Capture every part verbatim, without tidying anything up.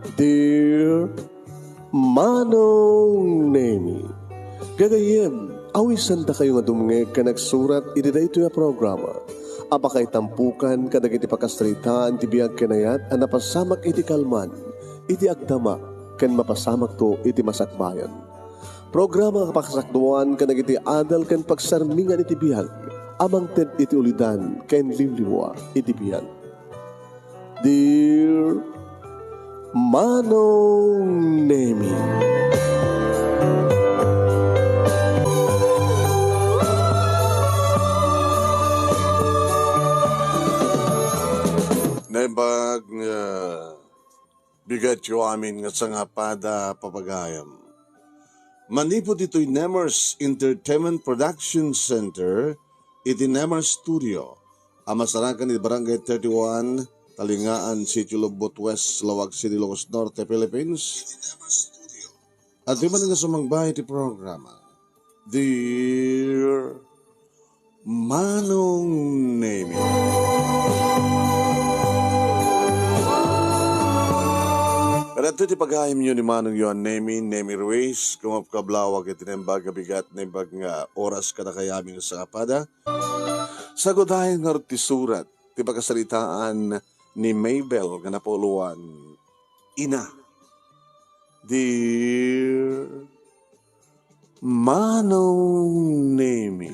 Dear Manong Nemi, gagayyem, awisandakayo nga dumngeg ken agsurat iti daytoy a programa a pakaitampukan kadagiti pakasaritaan ti biag ken ayat a napasamak iti kalman, iti agdama, ken mapasamakto iti masakbayan. Programa nga pakasakduan kadagiti adal ken pagsarmingan iti biag a mangted iti ulidan ken liwliwa iti biag. Dear Manong Nemi. Naimbag nga bigat yo amin nga sangapada, papagayam. Manipud ditoy Nemers Entertainment Production Center, iti Nemers Studio, a masarakan iti Barangay thirty-one, Talingaan, Sitio Lobbot West, Laoag City, Ilocos Norte, Philippines. Iti Nemers Studio. At di man nga sumangba iti programa, Dear Manong Nemi. Kadagitoy ti pagayamyo ni Manong Yohan Nemi, Nemi Ruiz, kumapkablawag iti naimbag nga bigat, naimbag nga oras kadakayamin nga sangapada. Sagudayen ngarud ti surat ti pakasaritaan ni Mabel nga napuloan, Ina. Dear Manong Nemi.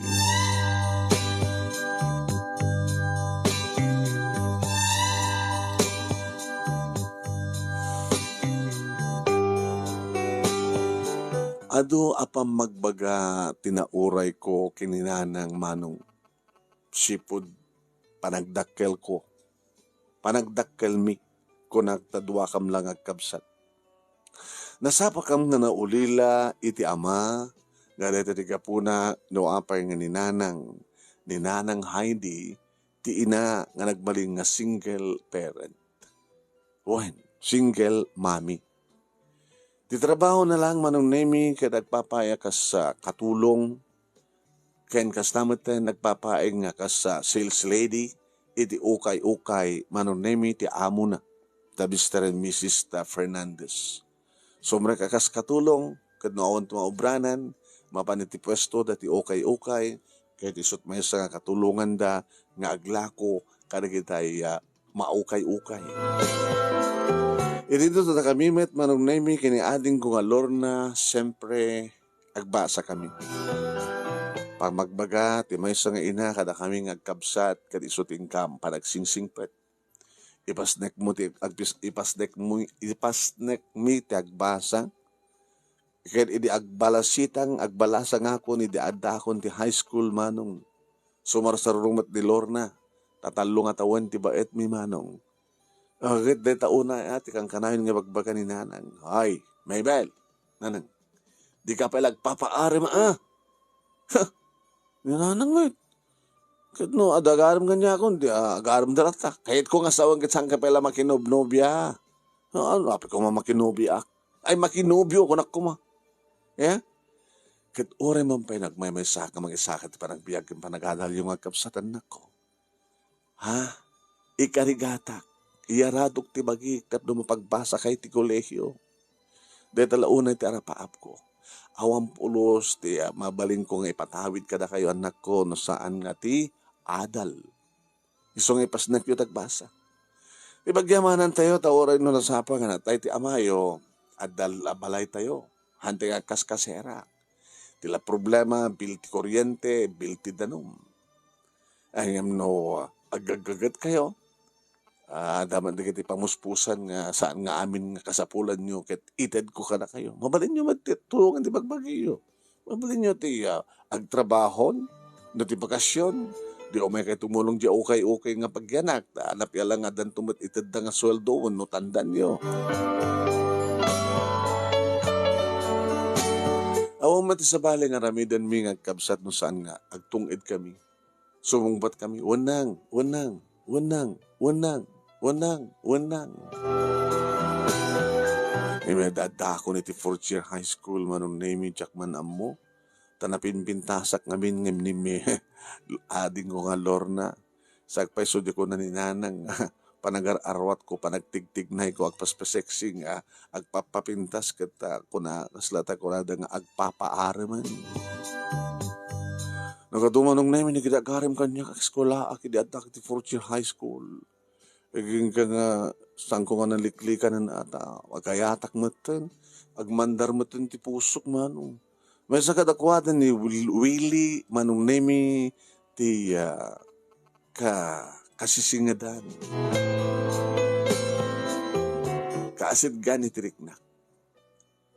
Adu a pammagbaga ti naurayko ken ni Nanang, Manong. Sipud panagdakkelko. Panagdakkelmi, kunak ta duakam la nga agkabsat. Nasapakam nga naulila iti ama, nga dayta ti gapuna no apay nga ni Nanang, ni Nanang Heidi, ti ina nga nagbalin nga single parent. Wen, single mommy. Ti trabahona laeng, Manong Nemi, ket agpapaay a kas, ah, katulong, ken kasta met nagpapaay nga kas, ah, sales lady iti ukay-ukay, Manong Nemi, ti amona, ta Mister and Missus ta Fernandez. Sumrek a kas katulong, ket no awan ti maubranan, mapan iti puesto dati ukay-ukay, ket isut maysa nga katulonganda nga aglako kadagitay, ah, maukay-ukay. Iti dayta kami met, Manong Nemi, ken ni adingko nga Lorna, siempre, agbasa kami. Pamagbaga ti maysa nga ina kadakami nga agkabsat, ket isu ti inkam panagsingsingpet. Ipasnekmo ti agpis-, ipasnekmo, ipasnekmi ti agbasa. Ket idi agbalasitang, agbalasangakon idi addakon ti high school, Manong, sumarsarrong met ni Lorna, ta tallo nga tawen ti baetmi, Manong. Ket dayta unay a ti kankanayon nga ibagbaga ni Nanang. Ay, Mabel, Nanang, dika pay la agpapaarem a. Ha! Ni Nanang met. Ket no adda agarem kaniakon, di, ah, agarem da latta. Kayatko nga sawen ket saan ka pay la makinobnobia. Ano, apay koma makinobiaak? Ay, makinobio, kunak koma. Ya? Ket uray man pay nagmaymaysa ka, mangisaka ti panagbiag ken panagadalyo nga agkabsat, annakko. Ha? Ikarigatak, iyaradok ti bagik tapno mapagbasaka iti kolehio. Dayta la unay ti arapaapko. Awan pulos ti, ah, mabalinko nga ipatawid kadakayo, annakko, no saan nga ti adal. Isu nga ipasnekyo ti agbasa. Ti pagyamanantayo, ta uray no nasapa nga natay ti amayo, adda la balaytayo. Hantay nga agkaskasera. Ti la problema, bill ti kuryente, bill ti danum. Ay, ngem no, ah, aggaggagetkayo, ah, adda met dagiti pamuspusan nga saan nga amin nga kasapulanyo ket itedko kadakayo. Mabalinyo met ti tulongan ti bagbagiyo. Mabalinyo ti, ah, agtrabahon, no ti bakasion, di umaykay tumulong diay ukay-ukay nga pagyanak, ta alapya la nga addanto met itedda nga sueldo wenno tandanyo. Awan met ti sabali nga aramidenmi nga agkabsat no saan nga agtung-ed kami. Sumungbat kami, "Wenang, wenang, wenang, wenang, wenang, wenang." Immediate addakon iti fourth year high school, Manong Nemi, diak man ammo. Ta napinpintasak ngamin ngem ni me-, adingko nga Lorna. Sakbay, isu di kuna ni Nanang, panagar-arwatko, panagtigtignayko, agpaspaseksi nga agpapapintas ket, ah, kuna, kasla ta kunada nga agpapaaremen. Nagadu Manong Nemi, nagida agarem kaniak, ageskuelaak idi addak iti fourth year high school. Agingga nga saanko nga naliklikan ata, agayatak metten, agmandar metten ti pusok, Manong. Maysa kadakuada ni Wil-, Willie Manong Nemi ti, ah, ka-, kasisingedan. Kaasitgan iti riknak.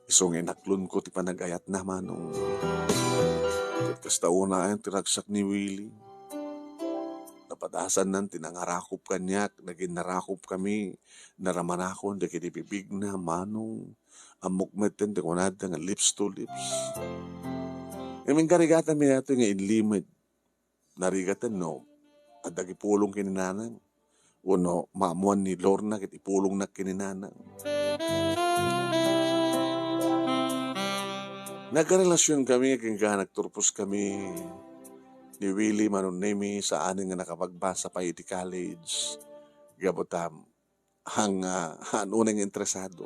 Isu nga inaklonko ti panagayatna, Manong. Ket kasta unayen ti ragsak ni Willie. Napadasannan ti nangarakop kaniak, nagin narakop kami, naramanakon dagiti bibigna, Manong. Ammok metten ti kunada nga lips to lips. Ngem inkarigatanmi daytoy nga inlimed. Narigaten no adda agipulong ken ni Nanang, wenno maammoan ni Lorna ket ipulongnak ken ni Nanang. Nagkarelasionkami ken ka nagturposkami ni Willie Manong Nemi saanen nga nakapagbasa pay iti college. Gapu ta ang, ah, haan unay nga interesado.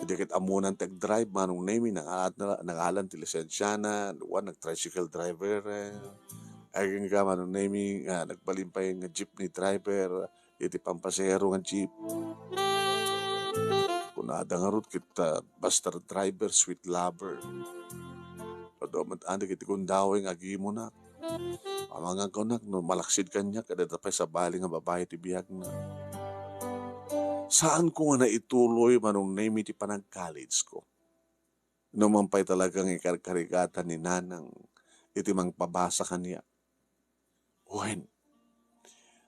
Idi ket ammonan ti agdrive, Manong Nemi, nangalan, nangalan ti lisensiana, wen nag-tricycle driver, eh. Agingga, Manong Nemi, nga nagbalin pay nga jeepney driver, iti pampasahero nga jeep. Kunada ngarud ket, ah, basta driver, sweet lover. Adu met adi ket ti gundaway nga agimona. Amangan kunak no malaksid kaniak, adda pay sabali nga babai ti biagna. Saanko nga naituloy, Manong Nemi, ti panag-college-ko. Numan pay talaga nga ikarkarigatan ni Nanang iti mangpabasa kaniak. Wen,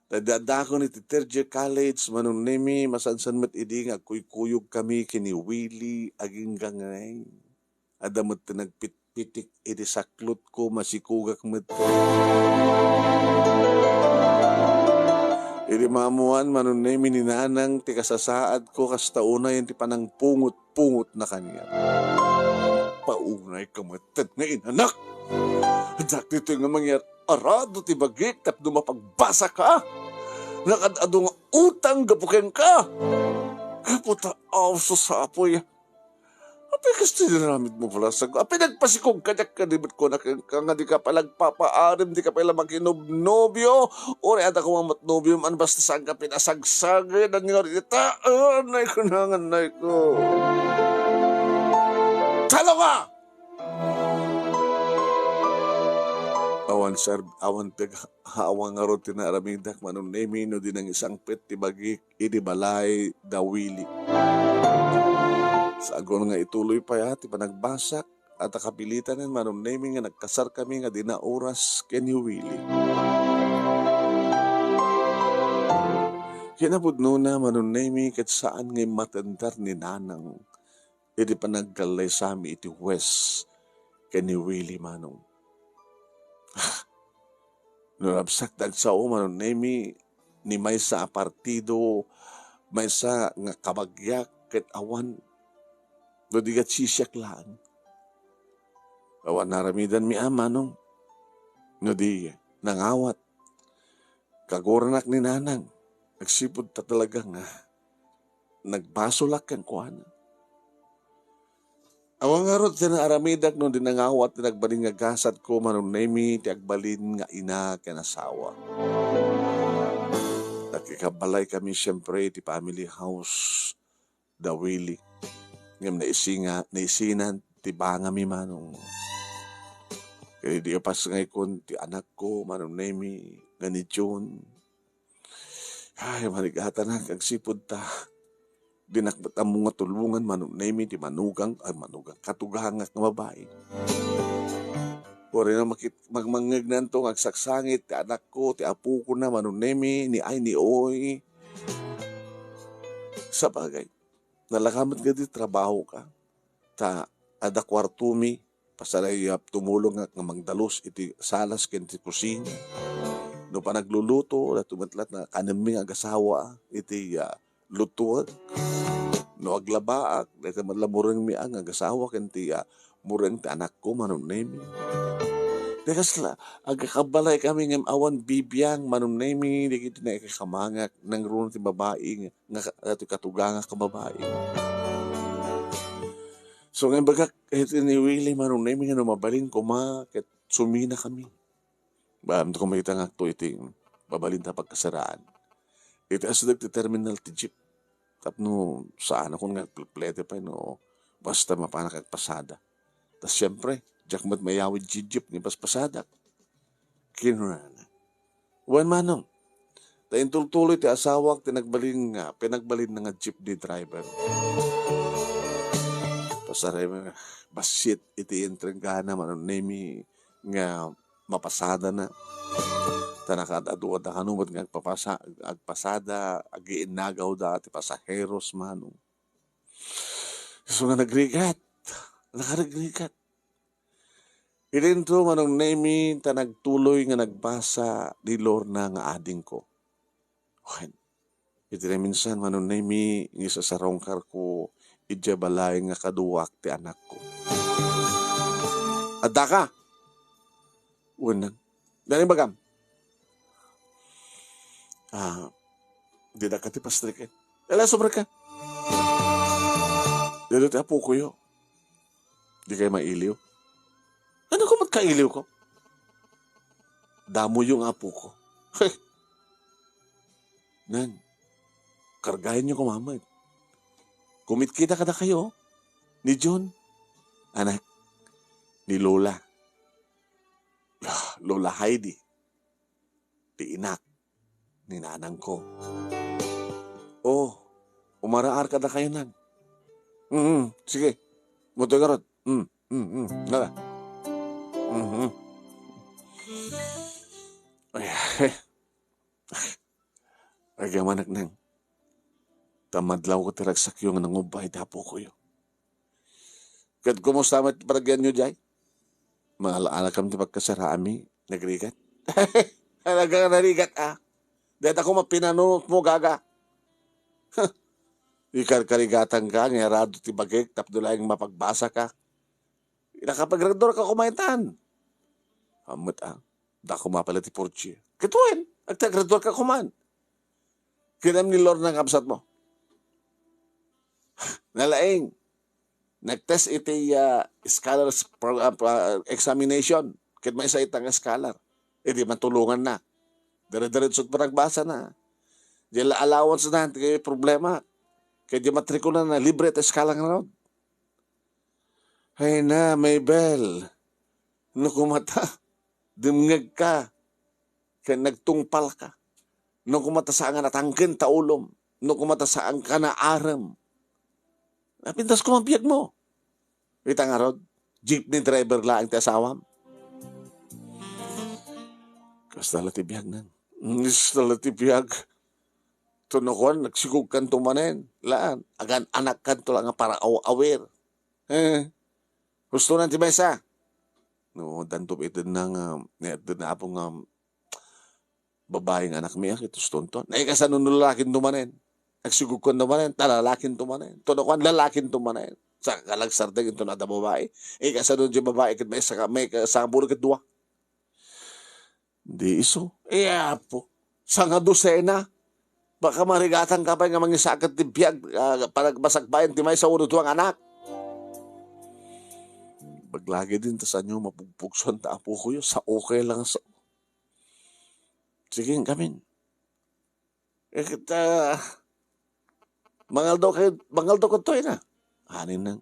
ta adda-addakon iti third year college, Manong Nemi, masansan met idi nga agkuykuyogkami ken ni Willie agingga ngay. Adda met ti nagpitpitik iti saklotko, masikogak met. Idi maammoan, Manong Nemi, ni Nanang ti kasasaadko, kasta unayen ti panangpungot-pungotna kaniak. Paunayka met nga inanak! Diak ditoy nga mangyar-arado ti bagik tapno mapagbasaka. Nakad-adu nga utang gapu kenka. Gapu ta, aw, sus, Apoy. Apay, kasta inaramidmo, balasag? Apay, nagpasikog kaniak kadi met kunak kenka nga dika pay la agpapaarem, dika pay la makinobnobio. Uray adda koma met nobio man, basta saanka pinasagsagid, ania nga dita? Ah, nay ko, nangan, nay ko. Talonga! Awan, sir, awan pag-, awan ngarud ti naaramidak, Manong Nemi, no di nangisangpet ti bagik idi balay da Willie. Saanko nga ituloy pay, a, ti panagbasak, a, ta kapilitanen, Manong Nemi, nga nagkasarkami nga di naoras ken ni Willie. Kinapudnona, Manong Nemi, ket saan nga immatendar ni Nanang iti panagkallaysami iti huwes ken ni Willie, Manong. No nabsak ti agsao, Manong Nemi, ni maysa a partido, maysa nga kabagiak ket awan, no di ket sisiak laeng. Awan naaramidanmi a, Manong. No di, nangawat. Kaguranak ni Nanang. Agsipud ta talaga nga nagbasolak kenkuana. Awan ngarud ti naaramidak no di nangawat ti nagbalin nga gasatko, Manong Nemi, ti agbalin nga ina ken asawa. Nagkikabalaykami, siempre, ti family house da Willie. Ngem naisinga-, naisinan ti bangami, Manong. Ket idi ipasngaykon ti anakko, Manong Nemi, nga ni June. Ay, marigatanak, agsipud ta dinak met ammo nga tulongan, Manong Nemi, ti manugang, ay, manugang, katugangak nga babai. Uray no makit-, magmangngegnanto nga agsaksangit ti anakko, ti apokona, Manong Nemi, ni ay, ni oy. Sabagay, nalaka met nga di trabahoka. Ta adda kuartomi, pasaray a tumulongak nga mangdalus iti salas ken ti kusina. No panagluluto, adda met latta nga kanemmi nga agasawa iti, ah, lutuek. No aglabaak, dayta met la murengmi a nga agasawa ken ti, ah, mureng ti anakko, Manong Nemi. Ti kasla, agkakabbalay kami ngem awan bibiang, Manong Nemi, dagiti naikakamangak, nangruna ti babai nga, nga ka-, ti katugangak a babai. So, nga imbagak, iti ni Willie, Manong Nemi, nga no mabalin koma, ket sumina kami. Ba, amto koma itangakto iti babalinta pagkasaraan. Iti asideg ti terminal ti jeep. Tapno saan akon nga agpleplete pay no basta mapanak agpasada. Ta siempre, diak met mayawid ti jeep nga ipaspasadak. Kinunana. Wen, Manong, ta intultuloy ti asawak ti nagbalin nga, pinagbalinna nga jeepney driver. Pasarem, bassit iti intrenggana, Manong Nemi, nga mapasadana. Ta nakaad-adu da kano met nga agpapasa-, agpasada, agiinnagawda ti pasaheros, Manong. Isu nga nagrigat. Nakarigrigat. Idinto, Manong Nemi, ta nagtuloy nga nagbasa ni Lorna nga adingko. Wen, iti naminsan, Manong Nemi, nga isasarungkarko idiay balay nga kaduak ti anakko. Addaka? Wen, nang. Dani bagam? Ah, di da ka ti pastriken. Ala, sobra ka. Dito ti apokoyo. Di kayo mailiw. Ano ko magkailiwko? Damoyo nga apoko. Nan, kargayan yo kumamat. Kumitkita kada kayo ni John, anak ni Lola. Lola Heidi, ti inak ni nanangko. Oh, umaraar kada kayo nan. Mm, sige. Mutoy garot. Mm, mm, mm. Nala. Mhm. Ay, ay. Ay, kaya manak nang. Tamadlaw ko ti ragsakyo nga nangubay ti apokoyo. Ket kumusta met ti panagianyo diay? Maala-alakam ti pagkasaraanmi, nagrigat? Talaga nga narigat, ah. Dayta koma pinanunotmo, gaga. Ikarkarigatan ka, nga arado ti bagik, tapno laeng mapagbasa ka. Nakapagrador ka koma itan. Ammet, ah. Dako mapala ti porche. Ket wen, agtagrador ka koman. Kinam ni Lorna nga kabsatmo. Nalaing. Nagtest iti, ah, scholars pro-, ah, pro-, ah, examination. Ket maysa ita nga scholar. Idi matulonganna. Dire-diretso ti panagbasana. Diay la allowance na, ti problema. Ket diay matrikulanna, libre ti scholar ngarud. Ay na, Mabel. No kumata, dimngegka, ken nagtungpalka. No kumata, saan nga natangken ta ulom. No kumata, saan ka naarem. Napintas ko man biagmo. Ita ngarud, jeepney driver laeng ti asawam. Kasta la ti biag nan. Kasta la ti biag. Tuno kuan, nagsigugkanto manen. Laan, agan-anakkanto la nga para aw-awir. Eh, husto nan ti maysa. No, danto iti na nga, ni, iti na apo nga babae nga anakmi, ah, iti hustonto. Naikasano no lalakinto manen? Agsigugkanto manen, ta lalakinto manen. Tuno kuan, lalakinto manen. Sa kalagsardeng into na adda babae. Ikasano di babae ket may saka, may ka-, sangabuli ket dua. Di isu. Eh, apo. Sangadosena. Baka marigatan ka pay nga mangisaket ti biag, ah, panagbasagbayan ti maysa wenno dua nga anak. Baglagi din ta sanyo mapugpugsuan ta apokoyo, sa okay lang sa. Sige, gamin. Eh, kita, mangaldaw kay, mangaldaw kadto ina. Anin nang.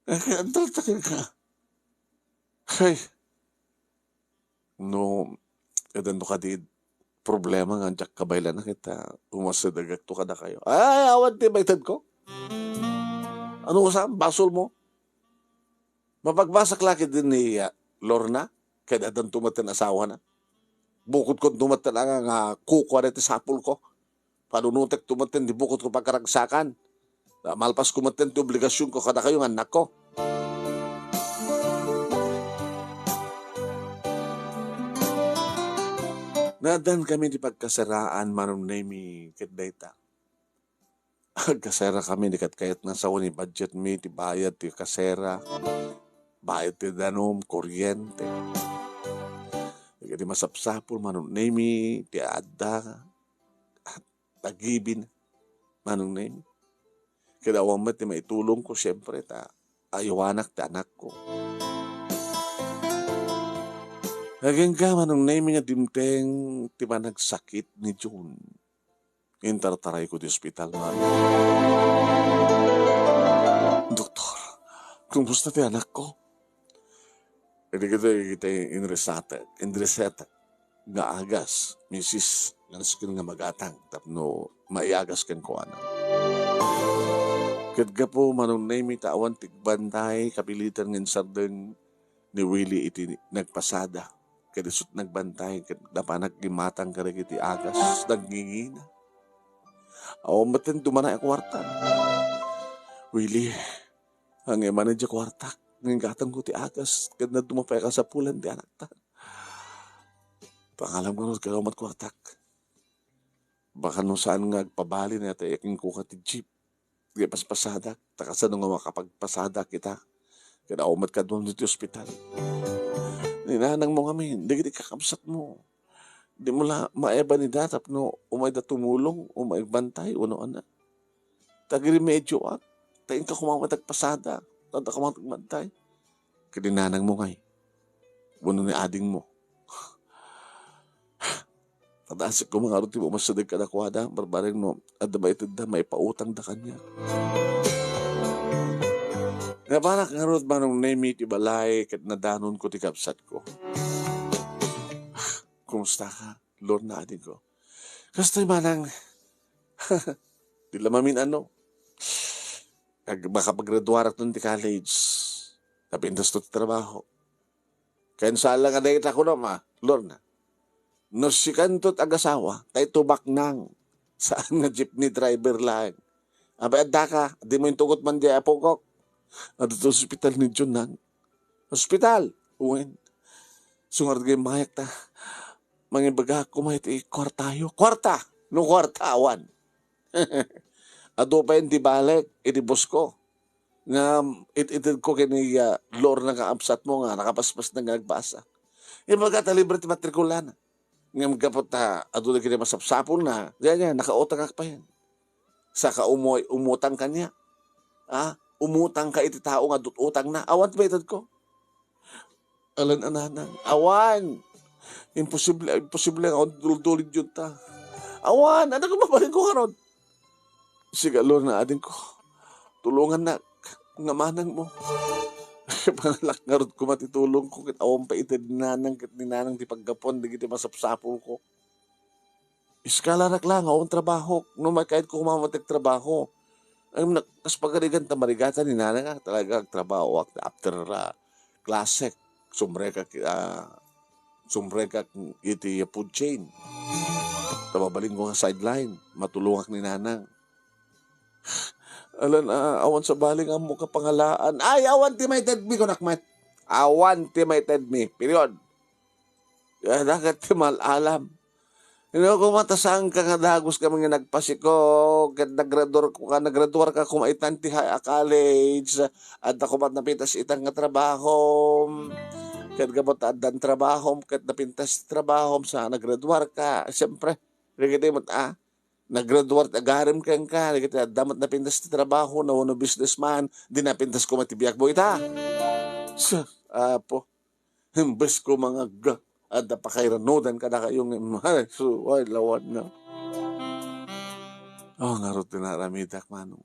Eh, antal ta ka. Ay. No, eden no kadi problema nga diak kabaylan na kita, umasidagak to kada kayo. Ay, awan ti maitedko. Ano sa, basol mo? Mapagbasak laki din ni, ah, Lorna, kay dadan tumaten asawa na. Bukod ko tumaten nga, nga kukua ti sapul ko. Panunutek tumaten di bukod ko pagkaragsakan. Malpas ko maten ti obligasyon ko kada kayo nga anak ko. Nadan kami ti pagkasaraan, Manong Nemi, ket dayta. Agkasera kami, di ket kayat nga sao ni budget mi, ti bayad, ti kasera. bayad ti danum, kuryente. Dagiti masapsapul, Manong Nemi, ti adda, tagibin, Manong Nemi. Ket awan met ti maitulongko, siempre, ta ayawanak ti anakko. Agingga, Manong Nemi, nga dimteng ti panagsakit ni June. Intartarayko ti ospital, Manong. "Doktor, kumusta ti anakko?" Idi kitayo, kitayo inresatek, inresetek nga agas, misis, nga nasken nga magatang tapno maiagas kenkuana. Ket gapu, Manong Nemi, ta awan ti agbantay, kapilitan nga insardeng ni Willie iti nagpasada. Ket isut' nagbantay, ket napanak gimatang kadagiti agas, nagngingina. Awan met ti dumana a kuarta. "Willie, angay manen diay kuartak, ngem gatangko ti agas, ket naduma pay a kasapulan ti anakta. Pangalam ngarud, kayat met kuartak. Baka no saan nga agpabali na tayo kenkuka ti jeep. Di paspasadak, ta kasano nga makapagpasadak ita? Kayat met kaduam iti ospital. Ni nanangmo ngamin, dagiti kakabsatmo. Dimo la maebani da tapno umayda tumulong, umay agbantay, uno ania. Tagrimedioak, ta inka koma met agpasada, ta adda koma met agbantay." "Ket ni nanangmo ngay? Wenno ni adingmo?" "Tadasek koma ngarud ti umasideg kadakuada, barbareng no adda maitedda, maipautangda kaniak." Napanak ngarud, Manong Nemi, ti balay ket nadanonko ti kabsatko. "Kumusta ka, Lorna, adingko?" "Kastoy, manang, di la mamin-ano. Ag-, makapagraduarak ti college. Napintas ti trabaho. Ken saan la nga dayta kunam, a, Lorna. No sikanto ti agasawa, tay tubaknang. Saan nga jeepney driver laeng. Apay addaka, dimo intugot man diay apokok?" "Adda ti ospital ni June, nang." "Ospital?" "Wen. Isu ngarud nga immayak ta mangibagak koma iti kuartayo." "Kuarta? No kuarta, awan. Adu pay ti balik iti boss ko. Ngem it-itedko ken ni, ah, Lorna nga kabsatmo nga nakapaspasna nga agbasa. Ibaga ta libre ti matrikulana. Ngem gapu ta adu dagiti masapsapulna, diay, diay, nakautangak payen. Saka umoy, umutang kaniak. Ah, umutang ka iti tao nga adda utangna. Awan ti maitedko." "Alan a, nanang, awan. Imposible, imposible nga awan ti duldulid dayta. Awan, ania nga mabalinko ngarud?" "Siga, Lorna, adingko. Tulongannak nga manangmo. Pangalak ngarud koma ti tulongko ket awan pay ited ni nanang ket ni nanang ti paggapuan dagiti masapsapulko. Iskalarak la nga awan trabahok, no makaayatko koma met ti trabaho. Ay, nak-, kas pagarigan ta marigatan ni nanang, ah, talaga agtrabahoak after, ah, klasek. Sumrekak, ah, sumrekak iti food chain. Ta mabalinko nga sideline, matulongak ni nanang." "Alan a, awan sabali nga ammok a pangalaan." "Ay, awan ti maitedmi, kunak met. Awan ti maitedmi. Period. Kaya daket ti mal-alam. Ino koma ta saanka nga dagus kami nga nagpasiko, ket nagraduar ko ka, nagraduar ka koma itan ti high a college, adda koma napintas itan nga trabaho. Ket gapu ta addan trabaho, ket napintas ti trabaho, sa nagraduar ka, siyempre, dagiti met, ah, nagraduar ti agarim kenka, dagiti adda met napintas ti trabaho, no, no businessman, di napintas koma ti biagmo ita." Sus, Apo. Imbes ko mangagga, adda pakairanudan kadakayo nga imay, su, ay, lawanna. Oh, ngarud ti naramidak, manong.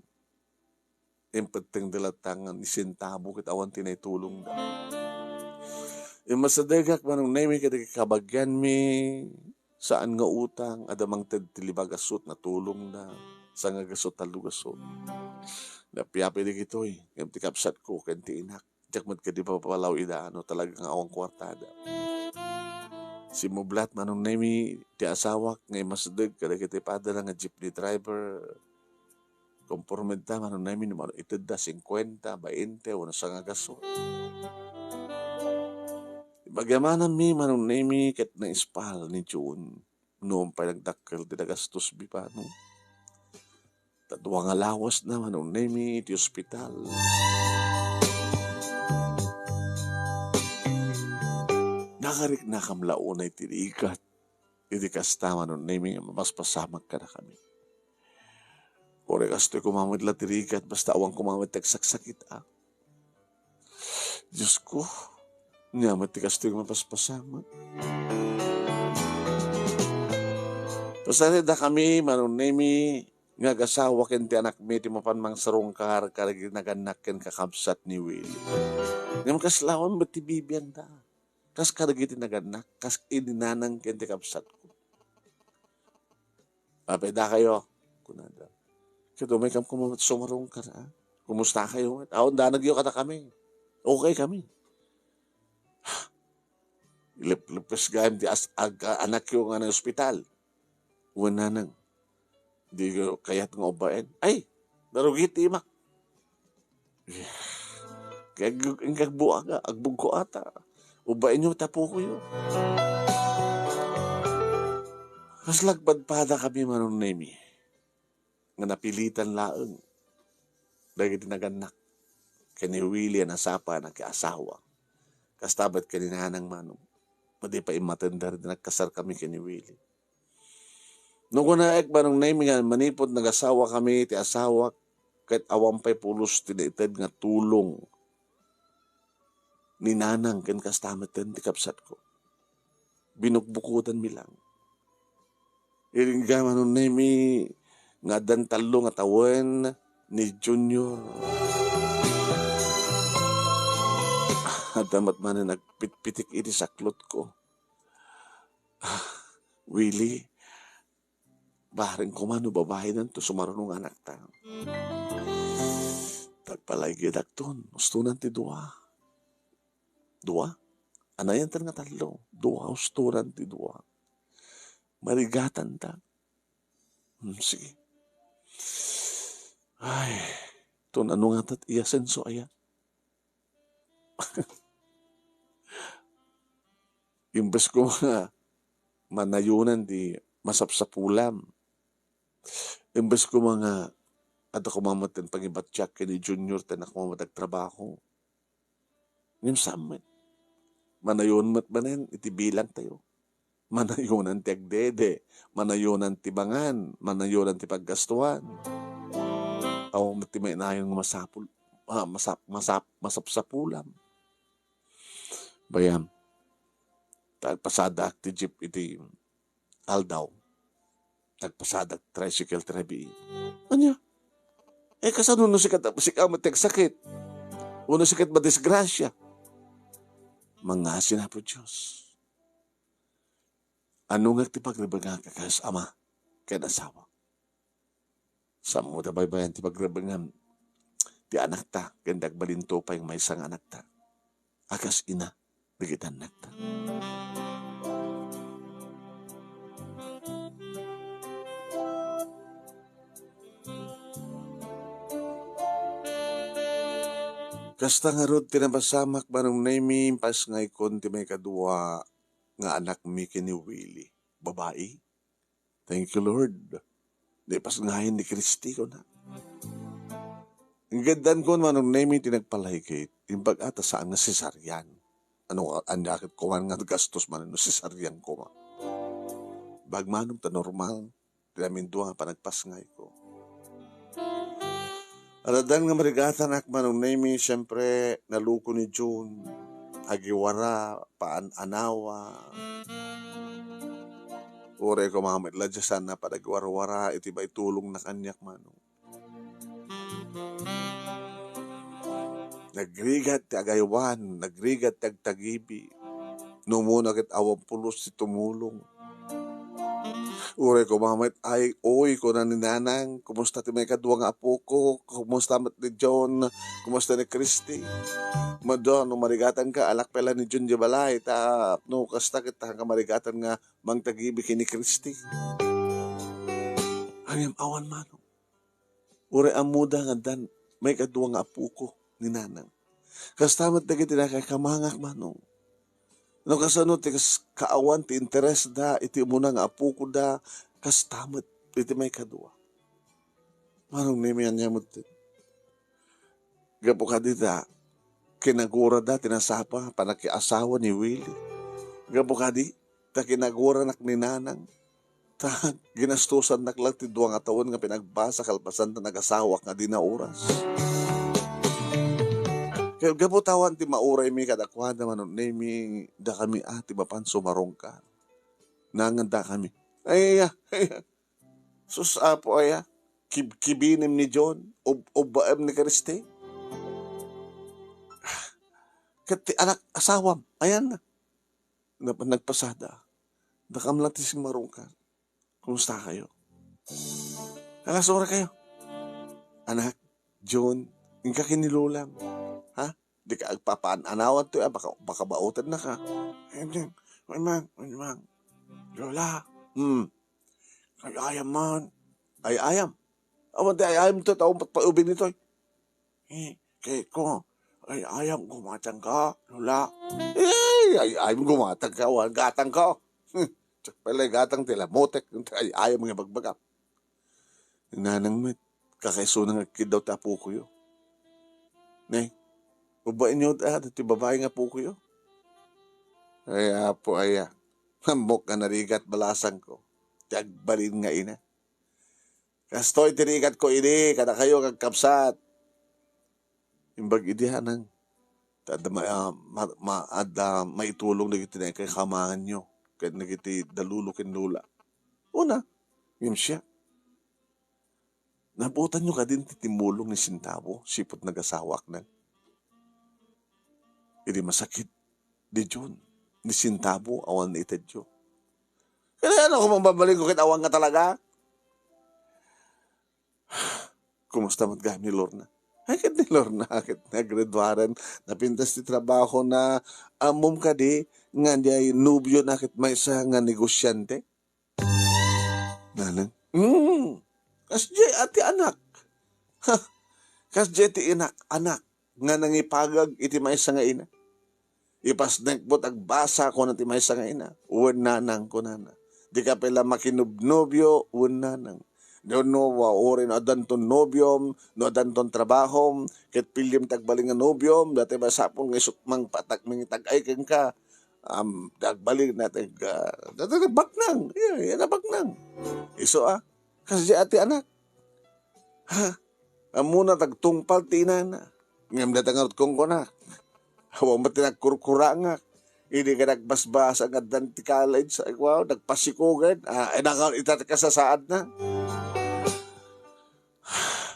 Impetteng da latta nga ni sentabo ket awan ti naitulongda. Immasidegak, Manong Nemi, kadagiti kabagianmi, saan nga utang, adda mangted ti lima gasut, natulongda, sanga gasut, tallo gasut. Napiapi dagitoy, ngem ti kabsatko ken ti inak, diak met kadi mapapalaw ida no talaga nga awan kuartada. Simmublat, Manong Nemi, ti asawak nga immasideg kadagiti padana nga jeepney driver. Komporme da, Manong Nemi, no mano itedda singkuenta, bainte, wenno sanga gasut. Ipagyamanan mi, Manong Nemi, ket naispal ni June. Nuam pay nagdakkel ti nagastos, Bipano. Ta dua nga lawas na, Manong Nemi, iti ospital. Nakariknakam la unay ti rigat iti kasta, Manong Nemi, nga mapaspasamak kadakami. Uray kastoy koma met la ti rigat, basta awan koma met ti agsaksakitak. Diosko, ania met ti kastoy nga mapaspasamak? Pasariadakami, Manong Nemi, nga agasawa ken ti anakmi ti mapan mangsarungkar kadagiti nagannak ken kakabsat ni Willie. Ngem kasla awan met ti bibiangda. Kas kadagiti nagannak, kas idi nanang ken ti kabsatko. "Apay dakayo?" kunada. "Ket umaykam koma met sumarungkar, a? Kumustakayo met? Awan danagyo kadakami. Okay kami." Ileplepes gayam ti as-, ag-, anakyo nga naospital. Wen nanang, "Dika kayat nga ubbaen?" "Ay, narugi ti imak." Kay ag-, ag-, agbuaga, agbugko ata. Ubbaenyo ta pukoyo. Kasla agpadpadakami, Manong Nemi, nga napilitan laeng dagiti nagannak ken ni Willie a nasapa a nakiasawa. Kasta met ken ni Nanang Manong, madi pay immatenda idi nagkasarkami ken ni Willie. No kunaek, Manong Nemi, nga manipud nagasawakami ti asawak, ket awan pay pulos ti naited nga tulong ni Nanang ken kasta metten ti kabsatko. Binukbukodanmi lang. Iringga, Manong Nemi, nga addan tallo nga tawen ni Junior. Adda met manen agpitpitik iti saklotko. "Ah, Willie, bareng koma no babainanto sumaruno nga anakta." Tagpalaygidakton, ustonan ti dua. Dua? Anayantan nga tallo? Dua, ustonan ti dua. Marigatanta. Hmm, sige. Ay, ton ano ngatat iya senso aya? Imbes ko nga manayonan ti masapsapulam. Imbes ko nga adda koma met ti pangibatiak ken ni Junior ta innak koma met agtrabaho. Ngem saan met. Manayon met manen iti bilangtayo. Manayonan ti agdede, manayonan ti mangan, manayonan ti paggastuan. Awan met ti mainayon nga masapul, ah, masap-, masap-, masapsapulam. Bayam, ta agpasadak ti jeep iti aldaw. Agpasadak tricycle ti rabii. Ania? Eh, kasano no sika, sika met ti agsakit? Wenno sika ti madisgrasia? Mangngaasin, Apo Dios. Ano nga ti pagrebengak a kas ama ken asawa? Saanmo ta baybay-an ti pagrebengam ti anakta ken ti agbalinto pay nga maysa nga anakta a kas ina dagiti annakta. Kasta ngarud ti napasamak, Manong Nemi, impasngaykon ti maikadua nga anakmi ken ni Willie. Babai. Thank you, Lord. Naipasngayan ni Kristi, kuna. Inggaddan ko, Manong Nemi, ti nagpalaygit. Imbag ata saan nga cesarean. Ano, ania ket kuman nga gastos man no cesarean koma. Bagmanong ta normal ti namindua nga panagpasngayko. Addan nga marigatanak, Manong Nemi, siempre, naluko ni June. Agiwara, paan-anawa. Uray koma met la dia saan a panagiwarwara iti maitulongna kaniak, Manong. Nagrigat ti agaywan, nagrigat ti agtagibi. No umuna ket awan pulos ti tumulong. Uray koma met ay, "Oy," kuna ni Nanang, "kumusta ti maikadua nga apoko? Kumusta met ni John? Kumusta ni Christy?" Mado, no marigatanka, alak pay la ni John di balay, tapno kasta ket ta marigatan nga mangtagibi ken ni Christy. Ngem awan, Manong. Uray ammoda nga addan maikadua nga apoko ni Nanang. Kasta met dagiti nakakamangak, Manong. No kasano ti kas-, kaawan ti interesda iti umuna nga apokoda, kasta met iti maikadua. Manong Nemi, ania met ti gapu kadita, kinagurada ti nasapa panakiasawa ni Willie. Gapu kadi, ta kinaguranak ni Nanang, ta ginastusannak lang ti dua nga tawen nga pinagbasa kalpasan ta nagasawak nga di naoras. Ket gapu ta awan ti mauraymi kadakuada, manunemi dakami a ti mapan sumarungkar. Nangan dakami. Ay, ay, ay, sus, Apo, aya, kib-, kibinim ni John, ub-, ubbaem ni Christy. Ket ti anak, asawam, ayan na. Nap-, nagpasada. Dakam lang ti simmarungkar. Kumusta kayo? Alas ora kayo? Anak, John, inka kini Lolam. Ha? Di ka agpapaan-anawan to, ah, baka, baka baotan na ka. Ay, John, ay, Mang, ay, Mang. Lola, hmm. Ay, ayam man. Ay, ayam. Awan ti ay, ayam to, taong patpaubin ito, eh. Eh, kay ko, ay, ayam, gumatang ka, Lola. Eh, ay, ayam, gumatang ka, awan, gatang ka. Hmm, tsak pala, gatang ti lamotek, ay, ayam nga bagbagam. Nanang met, kakaisuna nga agkiddaw ti apokoyo. Ne, ubbaenyo da, ti babai nga apokoyo. Ay, apo, aya. Ammok nga narigat balasangko. Ti agbalin nga ina. Kastoy ti rigatko idi, kadakayo, kakabsat. Imbag idi, Nanang, ta adda ma-, ah, ma-, ma-, adda maitulong dagiti naikakamanganyo, ken dagiti dalulu ken lula. Una, ngem siya. Nabutanyo kadin ti timmulong ni Sintabo, sipud nagasawak na. Idi masakit, di Jun, ni Sintabo, awan ni itedyo. Kaya ano kung mababaling ko ket awan nga talaga? Kumusta met gayam ni Lorna? Ay, ket ni Lorna, ket nagreduaren, napintas ti trabaho na, ammom kadi, nga diay nobio na ket maysa nga negosyante? Nanang, "Hmm, kasdiay a ti anak." Ha, kasdiay ti inak, anak, nga nangipagag iti maysa nga ina. Ipasnek met agbasa, kuna ti maysa nga ina. "Wen, Nanang," kunana. "Dika pay la makinobnobio, wen, Nanang. No, no, wa-, uray no addanton nobiom, no addanton trabahom, ket piliem ti agbalin nga nobiom, daytoy masapul nga isut' mangpatag-, mangitag-ay kenka. Am, ti agbalin na ti ag-, ah, daytoy nabaknang. Iya, iya, nabaknang." Isu a, kasdiay a ti anak. Ha? Ammona ti agtungpal ti inana. Ngem dayta ngarud kunkunak. Awan met ti nagkurkurangak. Idi ka nagbasbasa nga addan ti college, ay, wow, nagpasikogen. Ah, ay, naka-, ita ti kasasaadna.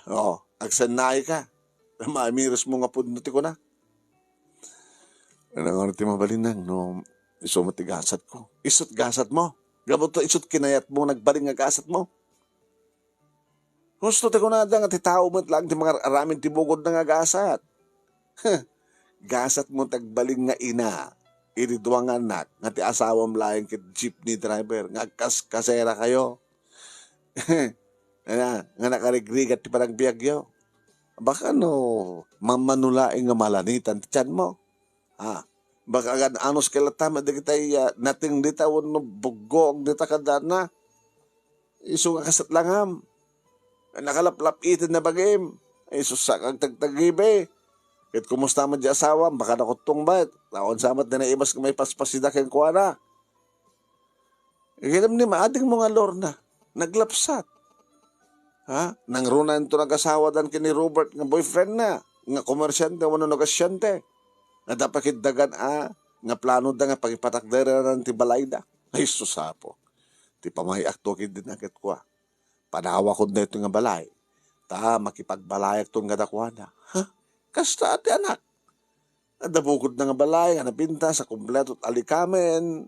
Oh, agsannayka. Mamiros mo nga pudno ti kuna. Ano nga ti mabalin, Nang, no isu met ti gasat ko? Isut gasat mo. Gapu ta isut kinayat mo, nagbalin nga gasat mo. Husto ti kunada nga ti tao met laeng ti mangar-aramid ti bukod na nga gasat. Gasat mo ti agbalin nga ina, iti dua nga annak, nga ti asawam laeng ket jeepney driver, nga agkaskasera kayo. Ana, nga nakarigrigat ti panagbiagyo. Baka no, mamano laeng nga malanitan ti tiyan mo. Ha? Baka agan-anos ket latta met dagitay, ah, nateng dita wenno buggoag dita kadana. Isu nga kasat langam. Nakalaplap-iten na bagim. Ay, sus, sak agtagtagibi. Ket kumusta met di asawam? Baka nakuttong met. Awan sa met ti naibas nga maipaspasida kenkuana. Kidem ni maadingmo nga Lorna, naglapsat. Ha? Nangruna inton agasawadan ken ni Robert nga boyfriendna, nga komersiante wenno negosiante. Adda pakiddagan a, nga planoda nga pakipatakderanan ti balayda. Ay, sus, Apo. Ti pamay-akto ket di naketkua. Panawakon daytoy nga balay. Ta makipagbalayakton kadakuada. Ha? Kasta ti anak. Adda bukodna nga balay nga napintas a kumpleto ti alikamen.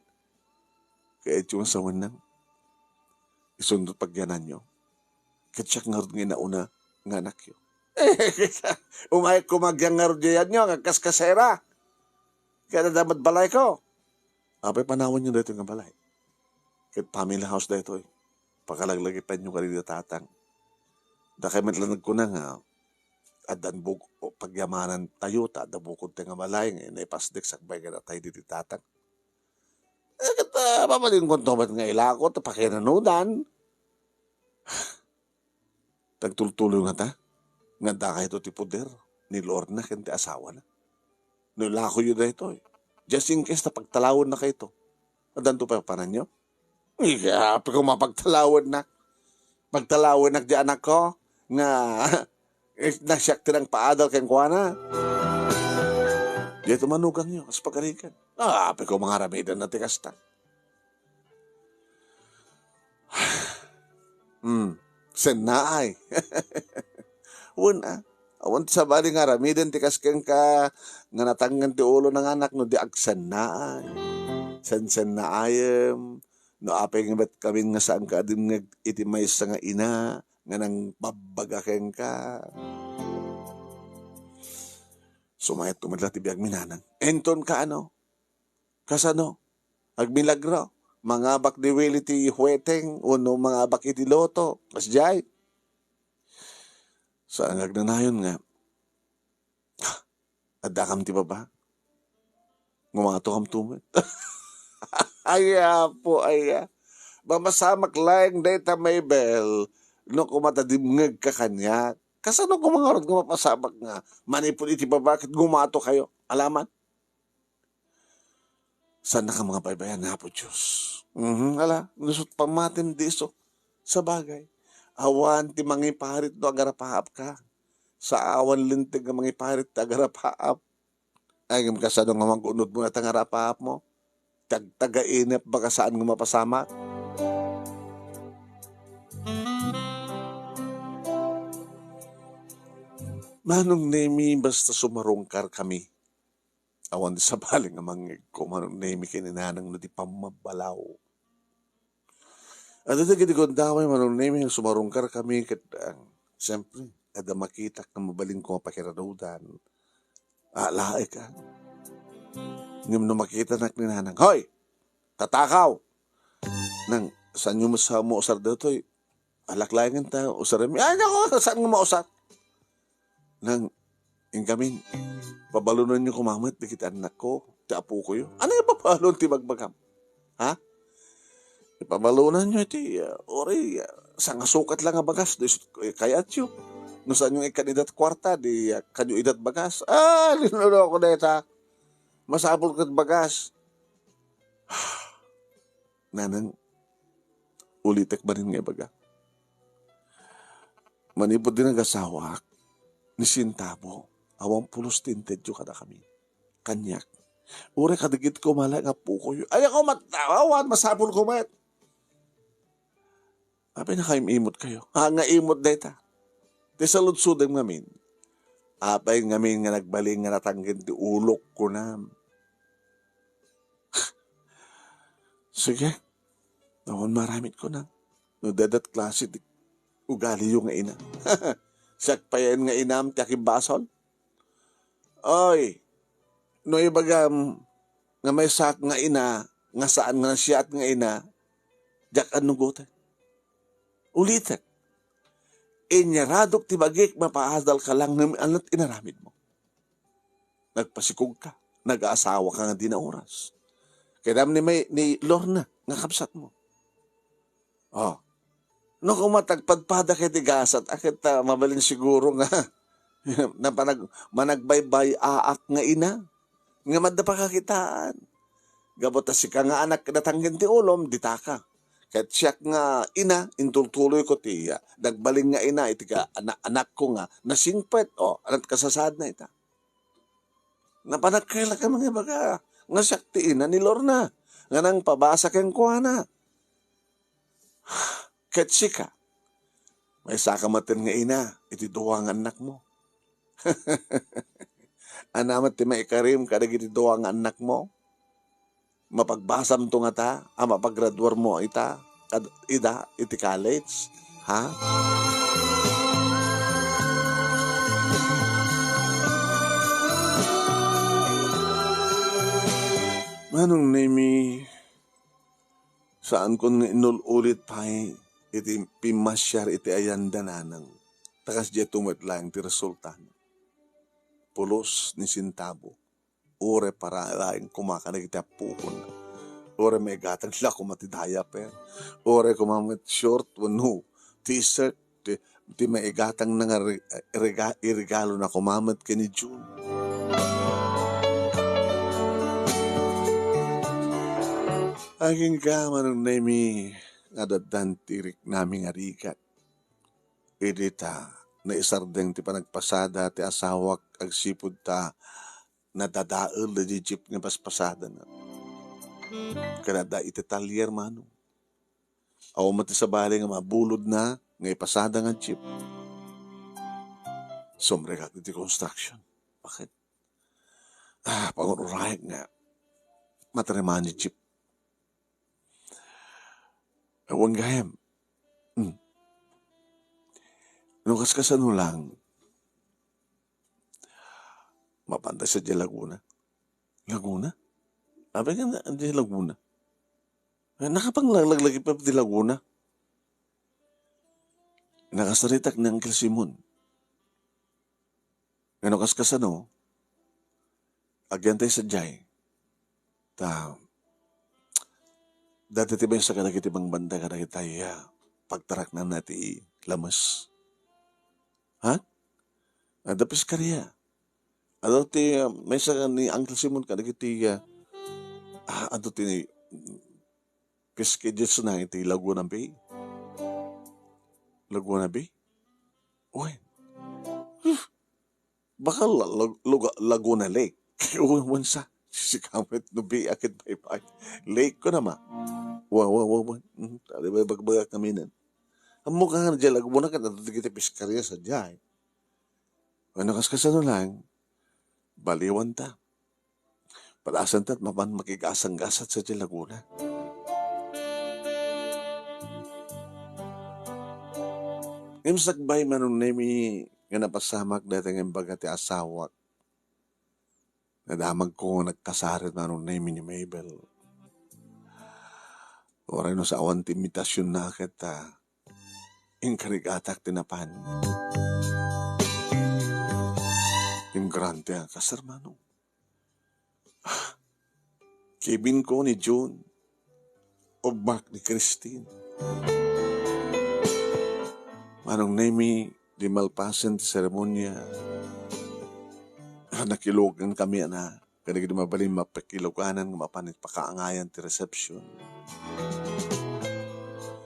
Kayatyo nga sawen, Nang, isunto pagyananyo. Ket siak ngarud nga inauna nga anakyo. Umayek koma agyan ngarud diay yanyo nga kaskasera. Ket adda met balayko. Apay panawanyo daytoy nga balay? Ket family house daytoy. Pakalaglagipanyo kadi da tatang. Dakay met la nagkuna nga addan bug-, o pagyamanantayo ta adda bukodta nga balay nga naipasdek sakbay kadakuada ditoy tatang. Eh, ket, ah, babalinkon to met nga ilako ta pakinanudan. Tagtultuloy ngata nga adda kayto ti poder ni Lorna ken ti asawana. No ilakoyo daytoy, just in case ta pagtalawennakayto, Addanto pay pananyo? Iya, apay ko mapagtalawednak. Pagtalawednak di anakko nga, eh, nasiak ti nangpaadal kenkuana. Daytoy manugangyo, kas pagarigan. Ah, apay ko mangaramiden na ti kasta. Hmm, sennaay. Wen, a, awan ti sabali nga aramiden ti kas kenka nga natangken ti ulo nga anak no di agsennaay. Sensennaayem, no apay nga met kamin nga saanka a dimngeg iti maysa nga ina nga nangbabbaga kenka. Sumayatko met la ti biagmi, nanang. Inton kaano? Kasano? Agmilagro? Mangabak di Willie ti huweteng wenno mangabak iti loto? Kasdiay? Saan nga agnanayon nga, addakam ti baba? Ngumato kam tumet. Ay, apo, ay, a. Mapasamak laeng dayta, Mabel, no koma ta dimngegka kaniak. Kasano koma ngarud nga mapasamak nga manipud iti baba ket ngumato kayo? Alaman? Saannaka nga baybay-an, Apo Dios. Mhm, ala, no isut' pammatim, di isu. Sabagay, awan ti mangiparit no agarapaapka. Saawan linteg nga mangiparit ti agarapaap. Ay, ngem kasano nga magun-odmo dayta nga arapaapmo? Tagtagainep, baka saan nga mapasamak. Manong Nemi, basta sumarungkar kami. Awan ti sabali nga mangngegko, Manong Nemi, ken ni Nanang no di pammabalaw. Adda dagiti gundaway, Manong Nemi, nga sumarungkar kami ket, ah, siyempre, adda makitak nga mabalinko nga pakiranudan. Alaek, a. Ngem no makitanak ni Nanang, "Hoy! Tatakaw!" Nang, "Saanyo met sa mausar daytoy? Alaklaengen ta usarem." "Ay, nako, saan nga mausar?" Nang, "Inkamin, pabalonanyo koma met dagiti annakko, ti apokoyo." "Ania nga pabalon ti ibagbagam? Ha? Ipabalonanyo iti, ah, uray, ah, sangasukat la nga bagas, di, eh, kayatyo. No saanyo nga ikkan ida ti kuarta, di, ah, kanyo ida ti bagas." "Ah, linuloko dayta. Masapul ket bagas." Nanang, ulitek manen nga ibaga. Manipud di nagasawaak, ni sentabo, awan pulos ti intedyo kadakami. Kaniak, uray kadagiti koma laeng nga apokoyo. Ay, ako, mat-, awan, masapulko met. Apay, nakaim-imotkayo? Ha, nga imot dayta. Ti saludsodem ngamin, apay ngamin nga nagbalin nga natangken ti ulok, kunam. Sige, awan maaramidko, Nang. No dayta ti klase ti ugaliyo nga ina. Siak payen nga inam ti akimbasol? Oy, no ibagam nga maysak nga ina, nga saan nga nasiak nga ina, diak annugoten. Ulitek, inyaradok ti bagik, mapaadalka lang ngem ania ti inaramidmo? Nagpasikogka, nag-aasawaka nga dina oras. Kidam ni May-, ni Lorna nga kabsatmo. Oh. No koma ta agpadpadaka iti gasat, a ket, ah, mabalin siguro nga napanag-, managbaybay-aak nga ina. Nga adda pakakitaan. Gapu ta sika nga anak, natangken ti ulom, ditaka. Ket siak nga ina, intultuloyko ti, ah, nagbalin nga ina iti ka-, ana-, anakko nga nasingpet. Oh, ania ti kasasaadna ita? Napanagkaylak a mangibaga nga siak ti ina ni Lorna, nga nangpabasa kenkuana. Ket sika, maysaka metten nga ina iti dua nga annakmo. Ania met ti maikarim kadagiti dua nga annakmo? Mapagbasamto ngata a mapagraduarmo ita, kad-, ida iti college, ha? Manong Nemi, saankon nga inul-ulit pay iti pimmasiar iti ayan da nanang. Ta kasdiay met laeng ti resultana. Pulos ni sentabo. Uray para laeng koma kadagiti apokon. Uray maigatang la koma ti diaper. Uray koma met short wenno t-shirt ti, ti maigatangna nga re-, rega-, iregalona koma met ken ni June. Aginka, Manong Nemi, nga addan ti riknami nga rigat. Idi ta naisardeng ti panagpasada ti asawak agsipud ta nadadael daydi jeep nga paspasadana. Kada adda iti talyer, Manong. Awan met ti sabali nga mabulodna nga ipasada nga jeep. Sumrekak iti construction. Bakit? Ah, panguray nga matarima ni jeep. Awan gayam. Hmm. No, kaskasano lang, mapantay sa di Laguna. Laguna? Abi nga na, di Laguna. Ay, nakapanglaglag pa di Laguna. Nakasaritak ni Uncle Simon. Ngano kaskasano, agyantay sadiay. Ta, dati ti maysa kadagiti mangbantay kadagiti, ah, pagtaraknana ti lames. Ha? Adda piskaria. Adu ti, ah, maysa ni Uncle Simon kadagiti, ah, ah, adu ti, mm, piskidisna iti Laguna Bay. Laguna Bay? Uy. Huh. Baka la-, lag-, luga-, Laguna Lake. Uy, wansa. Sisikamit no bay a ket baybay. Lake ko na ma. Wa, wa, wa, wa. Mhm. Tadi ba bagbagak kami nan. Ammo ka nga, diay Laguna ket adda dagiti piskaria sadiay. Ano, kaskasano lang, baliwanta. Padasanta mapan makig-asanggasat sadiay Laguna. Ngem sakbay, Manong Nemi, nga napasamak dayta nga imbaga ti asawak, nadamagko nga nagkasar Manong Nemi ni Mabel. Uray no sa awan ti imbitasionna ket, ah, inkarigatak ti napan. Ingrante a kasar, Manong. Kibin ko ni June. Ubbak ni Christine. Manong Nemi, di malpasen ti seremonia, ah, nakilugan kami, ana, kadagiti mabalin mapakiluganan nga mapan iti pakaangayan ti reception.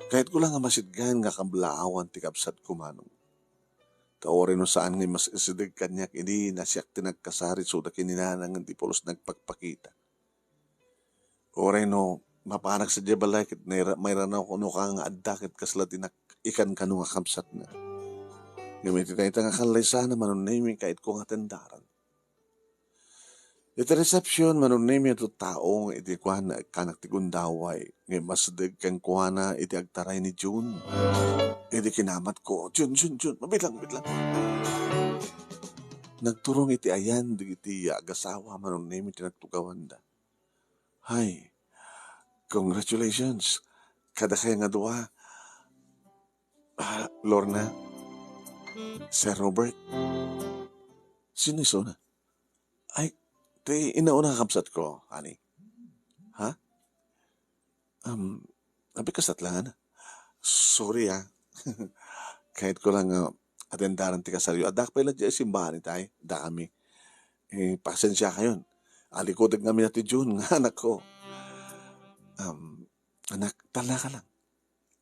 Kayatko lang nga masidgan nga kablaawan ti kabsatko, Manong. Ta uray no saan nga mas isideg kaniak idi nasiak ti nagkasar isu da ken ni Nanang ti pulos nagpakpakita. Uray no mapanak sadiay balay ket naira-, mairanaw kuno ka nga adda ket kasla ti nak-, ikankano nga kabsatna. Ngem iti dayta nga kallaysana, Manong Nemi, kayatko nga atendaran. Iti reception, Manong Nemi, adda tao nga idi kuana, ekkanak ti gundaway, ngem masideg kenkuana iti agtaray ni June. Idi kinamatko, "June, June, June, mabilang, mabilang." Nagturong iti ayan dagiti agasawa, Manong Nemi, ti nagtugawanda. Hay, congratulations kadakayo nga dua. Ah, Lorna, Sir Robert. Sino isuna? Ay, ti inauna nga kabsatko, honey. Ha? Um, abi, kasat lang, ana. Sorry, ah. Kayatko lang nga atendaran ti kasaryo. Adda pay la diay simbahan itay, adda kami. Eh, pasensiakayon. Alikudek ngamin ti June nga anakko. Um, anak, talna ka lang.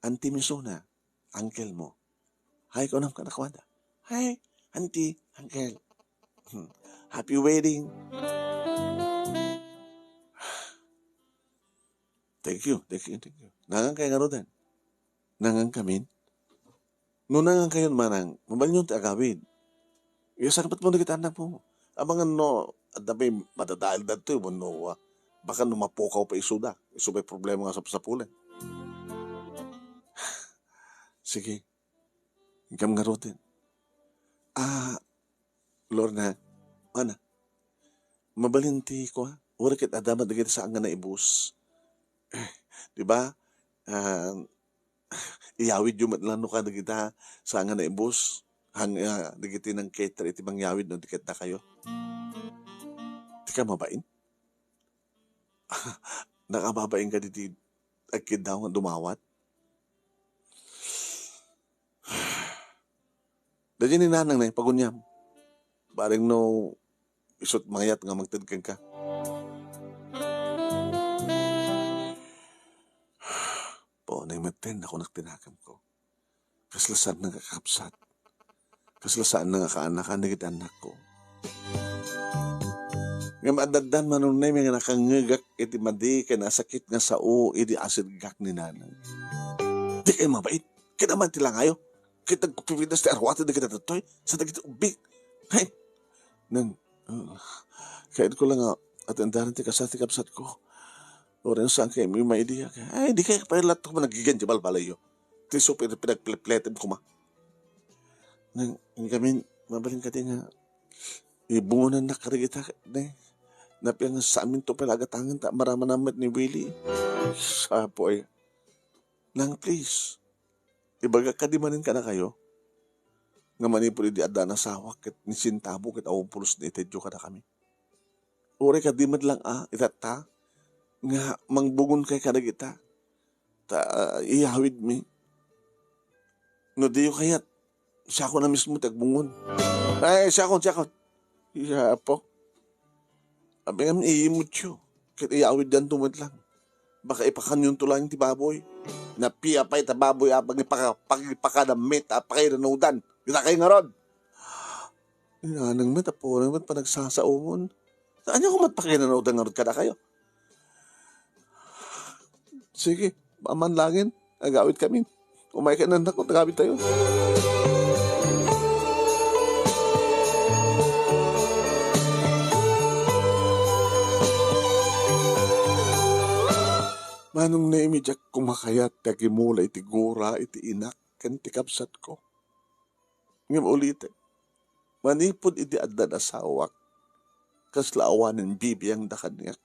Auntie mo isuna, uncle mo. Hay, kunam kadakuada. Hay, auntie, uncle. Hmm. Happy wedding. Thank you, thank you, thank you. Nangan kayo ngaruden? Nangan kamin? No nangan kayon, manang, mabalinyon ti agawid. Iya, sangpet mo dagiti anak mo. Amangan no, adda pay madadael dagitoy, wenno, ah, baka no mapukaw pa isuda. Isu pay problema nga sapsapulen. Sige. Inkam ngaruden. Ah, Lorna, ana, mabalin ti kua? Uray ket adda met dagiti saan nga naibus. Eh, di ba? Ah, iyawidyo met lang no kadagita saan nga naibus. Hang, ah, dagiti nang-cater iti mangyawid no di ket dakayo. Di ka mabain? Nakababain ka diti agkiddaw nga dumawat? Daydi ni nanang na ipaguniam. Bareng no isut mayat nga mangted kenka. Unay metten, nakunak ti nakemko. Kasla saan nga kakabsat. Kasla saan nga kaanakan dagiti annakko. Ngem adda Manong Nemi nga nakangngegak iti madi ken asakit nga sao idi asirgak ni nanang. Dikay mabait. Ket aman ti langayo. Ket nagpipitas ti arwatan dagiti datoy. Sa dagiti ubbing. Hay. Nang, uh, kaid ko lang nga, at andaran ti kasat ti kabsat ko. Oren saan kayo may maidiya. Ay, di kayo pa lahat ko managigan di balbalayo. Ti supir pinagplepletem kuma. Nang, ang gamin, mabalin ka din nga, ibungunan na karigita, ne? Napiang sa amin to pala agatangan ta, marama naman ni Willie. Sapoy. Nang, please, ibaga ka di manin ka na kayo, nga manipod idi adda nasawak, ket ni sintabo, ket awan pulos ni itedyo kada kami. Uray ka di met lang, ah, itatta, nga mangbungon kay kadagita. Ta, ah, iyawid mi. No diyo kayat, siya ko na mismo ti agbungon. Ay, siya ko, siya ko. Iya, apo. Abi ngem iyimutyo. Ket iyawid yan tumet lang. Baka ipakanyon to lang ti baboy. Napia pay ta baboy a pagipaka-, pagipakadamit a pakaidanudan. Kita kay ngarod. Inanang met, apo, met panagsasaumon. Ania ko met pakaidanudan ngarod kada kayo? Sige, aman langin, agawid kami. Umay ka na nako, agawid tayo. Manong Nemi, diak kumakayat ti agimula iti gura iti inak ken ti kabsat ko. Ngem ulitek, manipud idi adda nasawak, kasla awanen bibiangda kaniak.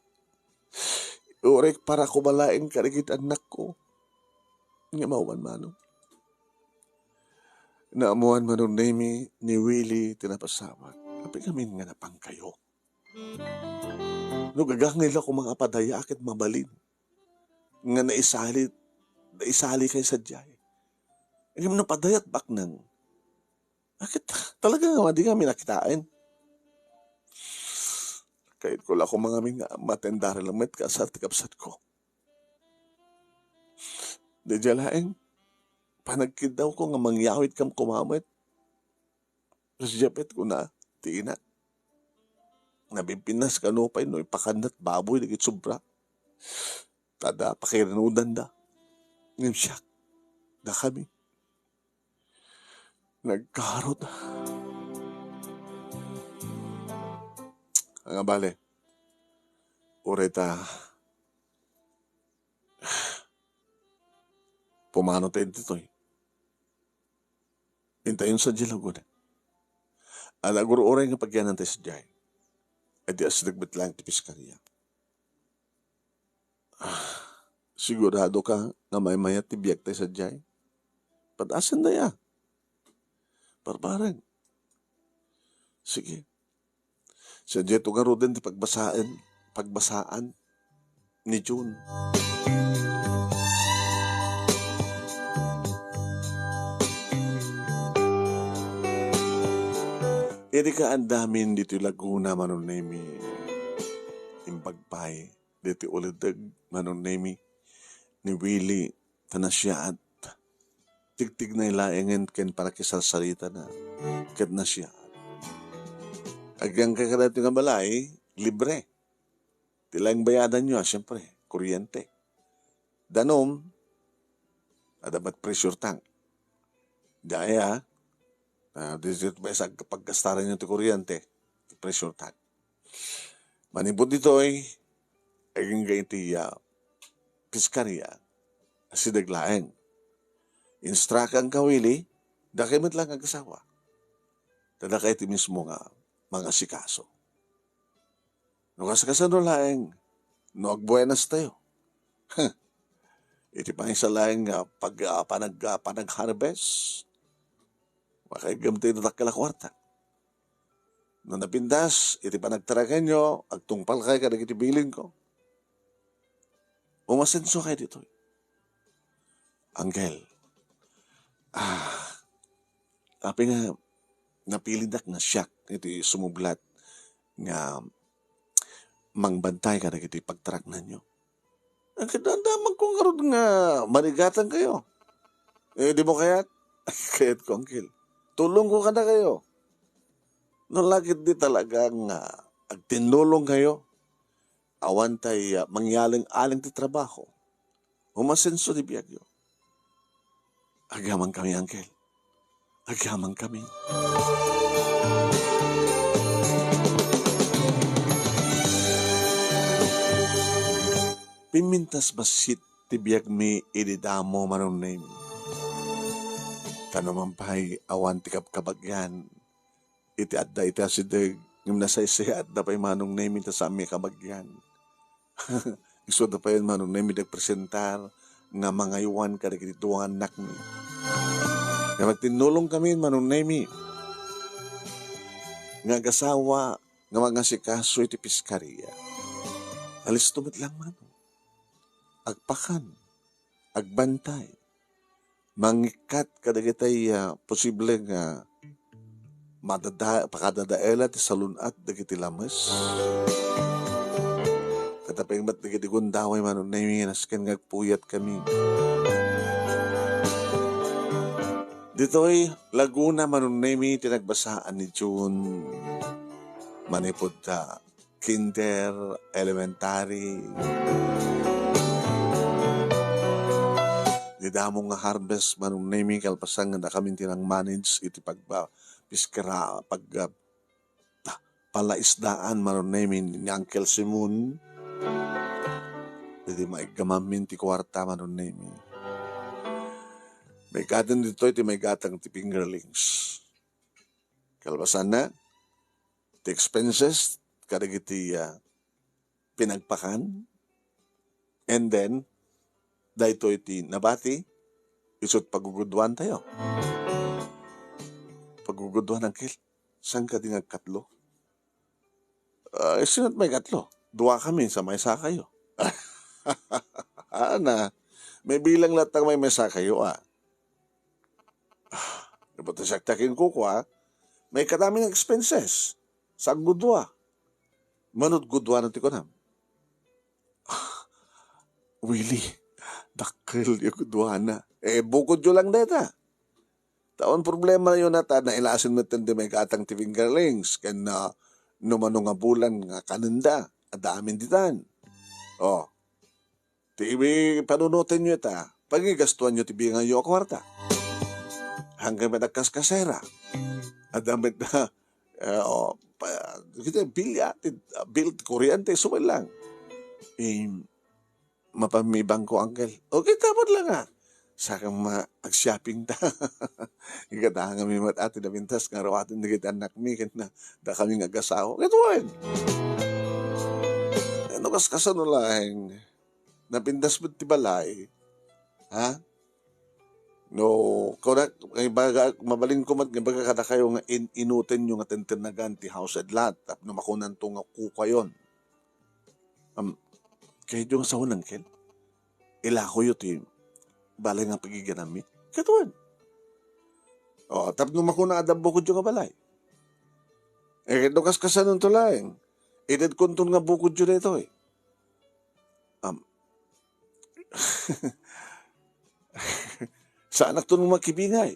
Uray para kumalaeng kadagiti annakko. Ngem awan, Manong. Naammoan, Manong Nemi, ni Willie ti napasawak. Apay ngamin nga napangkayo? No gagangay la koma nga padaya ket mabalin nga naisali, naisali kay sadiay. Ngem no padayat baknang, bakit talaga nga madi nga minakitaen? Kayat ko la koma ngamin nga matendaren lang met kasar ti kabsat ko. Daydiay laeng, panagkiddaw ko nga mangyawid kam kumamet. Kas Japet kuna, ti ina. Nabibinnas kano pay no ipakannat baboy dagiti sobra. Tada pakiranudan da. Ngem siak, dakami. Nagkarot. Nga bale, uray ta pumano tayo ditoy. Intayon sa di laguna. Ala, agur-uray nga pagyanan tayo sa jay. Adi asideg met lang ti piskarya. Ah, sigurado ka nga maymayat ti biag tayo sa jay? Padasen da ya. Parbareng. Sige. Sadiay to ngaruden ti pagbasaan, pagbasaan ni June. Idi kaandamin ditoy Laguna, Manong Nemi, imbag pay ditoy uledeg, Manong Nemi, ni Willie, ta nasiaat. Tigtignay laengen ken panakisarsaritana, ket nasiaat. Agyangkay kadaytoy nga balay, libre. Ti laeng bayadanyo, ah, siyempre, kuryente. Danum, adda met pressure tank. Daya, ah, di, di, paggastaran nyo ti kuryente, ti pressure tank. Manipud ditoy, agingga iti, ah, piskarya, asideg laeng. Instruct-an ka, Willie, dakay met lang agasawa. Ta dakay ti mismo nga mangasikaso. No kas-, kasano laeng, no agbuenas tayo. Iti pangisa laeng nga pag-, ah, panag-, ah, panag-harvest, makaiggam tayo dakkel a kuarta. No napintas, iti panagtarakenyo, agtungpal kayo kadagiti bilin ko. Umasenso kayo ditoy. Anghel, ah, apay nga napilidak nga siak iti sumublat nga mangbantay kadagiti pagtaraknanyo. Agdadamagko ngarud nga marigatangkayo. Eh, dimo kayat? Kayatko, Uncle. Tulongko kadakayo. No la ketdi talaga nga agtinnulongkayo, awan tay, ah, mangyaleng-aleng ti trabaho. Umasenso ti biagyo. Agyamankami, Uncle. Agyamankami. Pimmintas bassit ti biagmi idi damo, Manong Nemi. Ta no man pay awan ti kabkabagyan, iti adda iti asideg, ngem nasaysayaatda pay, Manong Nemi, ta saanmi a kabagyan. Isuda pay, Manong Nemi, ti agpresentar nga mangaywan kadagiti dua nga annakmi. Ngem agtinnulongkami, Manong Nemi, nga agasawa nga mangasikaso iti piskaria. Alisto met lang, Manong. Agpakan, agbantay, mangikkat kadagiti, ah, posible nga madada-, pakadadaela ti salun-at dagiti lames. Ket apay met dagiti gundaway, Manong Nemi, nasken nga agpuyatkami. Ditoy Laguna, Manong Nemi, ti nagbasaan ni June manipud ta kinder, elementary. Ni damo nga harvest, Manong Nemi, kalpasan nga dakami ti nang-manage iti pagba-, piskara-, pag-, ah, palaisdaan, Manong Nemi, ni Uncle Simon. Idi maiggamanmin ti kuarta, Manong Nemi. Maigaten ditoy ti maigatang ti fingerlings. Kalpasanna, ti expenses kadagiti, ah, pinagpakan, and then, daytoy ti nabati, isut' pagguguduan tayo. Pagguguduan, Uncle, saan kadi nga agkatlo? Ah, sino't maikatlo? Dua kami, sa maysakayo. Ana, may bilang latta nga may maysakayo, ah. Ah, ba't siak ti akinkukua? Maikadami nga expenses. Sa aggudua. Mano't guduana ti kunam? Willie, dakkel ti guduana. Eh, bukodyo lang dayta. Ta awan problema yo na ta nailasin met ti maigatang ti fingerlings, ken, ah, no mano nga bulan nga kanenda, adda amin ditan. Oh. Ti ibi panunotenyo ita, pagigastuanyo ti bingayyo a kuarta. Hanggang met agkaskasera. Adda met na, eh, oh, pa, kita bill ya, ti, bill ti kuryente, subay lang. Im, mapan mi bangko, Uncle. Okay, tapos lang, ah. Sakang ma-, ag-shopping ta. Igatangami met ati napintas nga rawaten dagiti annakmi ken na, dakami nga agasawa. Ket wen. Ano kas kasano laeng? Napintas met ti balay. Ha? No, kunak, nga ibaga, mabalinko met nga ibaga kadakayo nga in-, inutenyo nga tentennagan ti house and lot tapno makunanto nga kukuayon. Am, kayatyo nga sawen, Uncle? Ilakoyo ti balay nga pagigananmi. Ket wen. O, tapno makuna adda bukodyo nga balay. Eh, ket no kaskasanonto laeng, itedkonton nga bukodyo daytoy. Am, saanakton nga makibingay.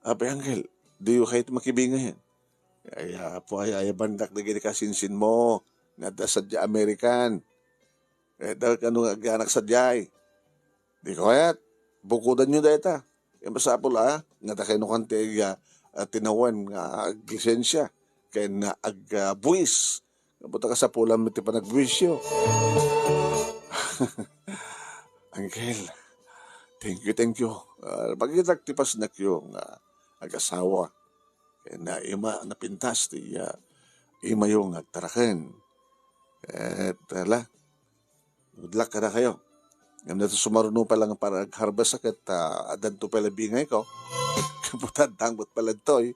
Apay, Uncle, diyo kayat makibingayen? Ay, apo, ay, ayabandak dagiti kasinsinmo nga adda sadiay American. Eh, da-, kano nga agyamanak sadiay? Di kayat, bukodanyo dayta. Ket masapul a, nga dakay no kanti, ah, ah, tinawen nga aglisensia, ken, ah, ag-, ah, buwis. Gapu ta kasapulan met ti panagbuisyo. Uncle, thank you, thank you. Ah, pakitak ti pasnekyo nga agasawa. Ken, ah, ima, napintas ti, ah, imayo nga agtaraken. Ket, ala, good luck kadakayo. Ngem daytoy sumaruno pay lang para ag-harvest ket, ah, addanto pay la bingayko. Kaputan, tanggot pay la daytoy.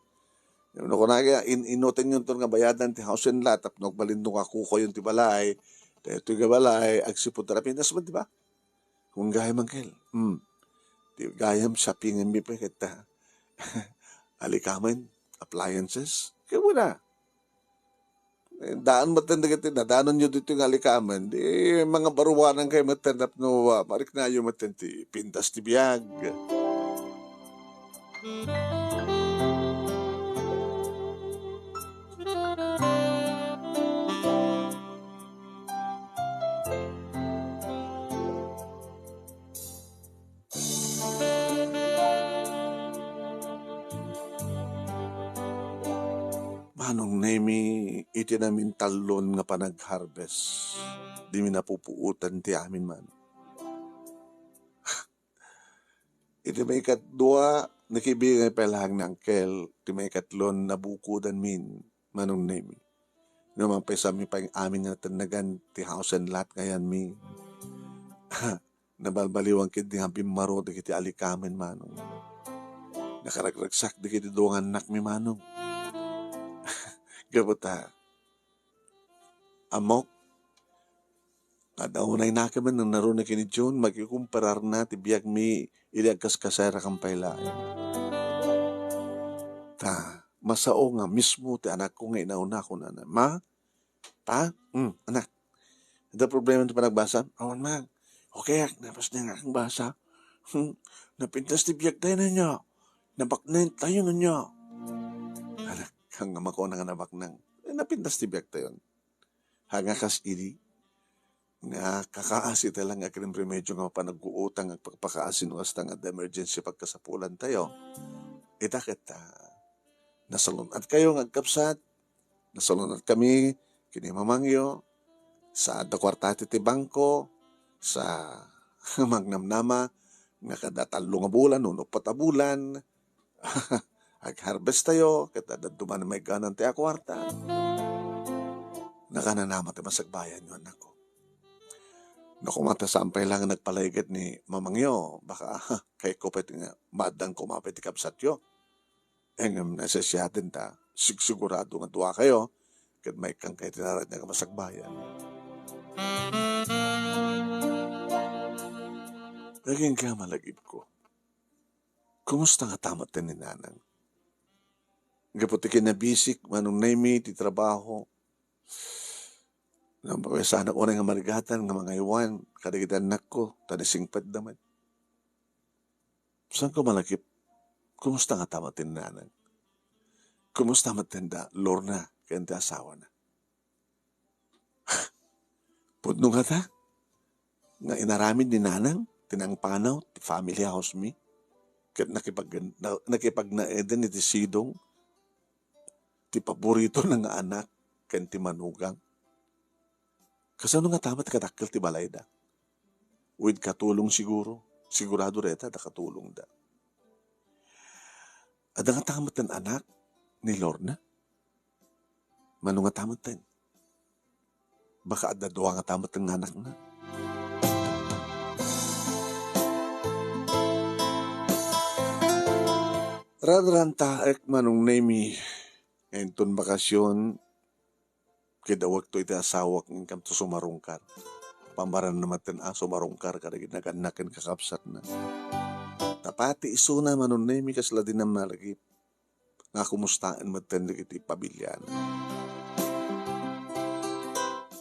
Ngem no kunana, in-, inutenyonto nga bayadan ti house and lot, tapno agbalinto nga kukuayon ti balay. Daytoy nga balay, agsipud ta napintas met, di ba? Kung gayam, Uncle. Hmm. Ti gayam, shoppinganmi pay ket, ah, alikamen, appliances. Kaya mo na. Eh, daan metten dagiti nadanonyo ditoy nga alikamen, di mangabaruanan kayo metten tapno, ah, mariknayo metten ti pintas ti biag. Manong Nemi, iti namintallon nga panag-harvest, dimi napupuotan ti amin, Manong. Iti maikatdua, nakibigay pay laeng ni Uncle. Iti maikatlo, nabukodanmin, Manong Nemi. No, mapaysanmi pay amin nga natennegan ti house and lot nga ayanmi. Nabalbaliwan ketdi nga bimmaro dagiti alikamen, Manong. Nakaragragsak dagiti dua nga annakmi, Manong. Gapu ta, ammok, adda unay nakemen nang naruna ken ni June, makikumparar na ti biagmi idi agkaskasarakan pay laeng. Ta, masao nga mismo ti anakko nga inauna, kunana, "Ma, Pa, hmm, anak, adda problema ti panagbasa?" "Awan, Mang. Okay, ak, napasnek nga akong basa. Hmm, napintas ti biag tayo, nanyo. Nabaknang tayo, nanyo." Anak, haan nga makuna nga nabaknang. Eh, napintas ti biag tayo. Haan nga kas idi, nga kakaasi tayo lang nga agrimremedyo nga mapan agguutang, agpakpakaasi no kasta nga adda emergency pagkasapulan tayo. Ita ket, ah, nasalun-at kayo nga agkabsat, nasalun-at kami ken ni mamangyo, sa adda kuarta ti bangko, sa magnamnama nga kada tallo nga bulan wenno uppat a bulan, ag-harvest tayo, ket adda duman maikkan tayo a kuarta. Nakananama ti masagbayanyo, anakko. No koma ta saan pay lang nagpalaiget ni mamangyo, baka kayatko pay nga maaddang koma pay ti kabsatyo. Ngem naisisiaten ta, sigsigurado nga dua kayo, ket maikkan kayo ti naragna nga masagbayan. Agingga, malagipko. Kumusta ngata met ni Nanang? Gapu ti kinabisik, Manong Nemi, ti trabaho. Napasanak unay nga marigatan nga mangaywan kadagiti annakko, ta naisingpetda met. Saanko malagip, kumusta ngata met ni Nanang? Kumusta met ni Lorna ken ti asawana? Pudno ngata nga inaramid ni Nanang ti nangpanaw ti family house mi, ket nakipag-, na-, nakipagnaeden iti sidong ti paboritona nga anak ken ti manugang. Kasano ngata met kadakkel ti balayda? With katulong siguro. Sigurado dayta adda katulongda. Adda ngata met ti anak ni Lorna? Mano ngata met ti? Baka adda dua ngata met nga anakna. Raranta ek, Manong Nemi, nga inton bakasyon, kidawagto iti asawak, ngem kamto sumarungkar. Pamaranna met ti sumarungkar kadagiti nagannak ken kakabsatna. Ta pati isuna, Manong Nemi, kasla dina malagip nga kumustaen met dagiti pamiliana.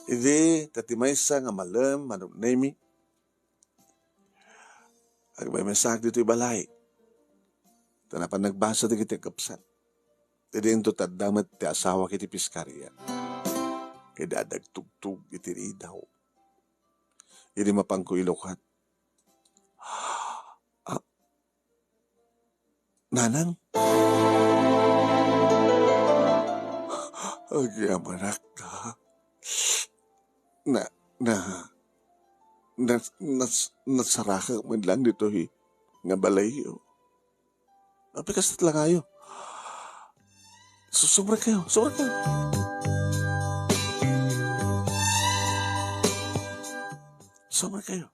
Idi, ta ti maysa nga malem, Manong Nemi, agmaymaysaak ditoy balay. Ta napan nagbasa dagiti kakabsat. Idi inton adda met ti asawak iti piskaria. Idi adda agtugtog iti ridaw. Idi mapanko ilukat. Ah, Nanang? Agyamanak ta. Na, na, nas-, nas-, nasarakak man lang ditoy nga balayyo. Apay, kasta ti langayo. Su-, sumrek kayo, sumrek kayo. Sumrek kayo.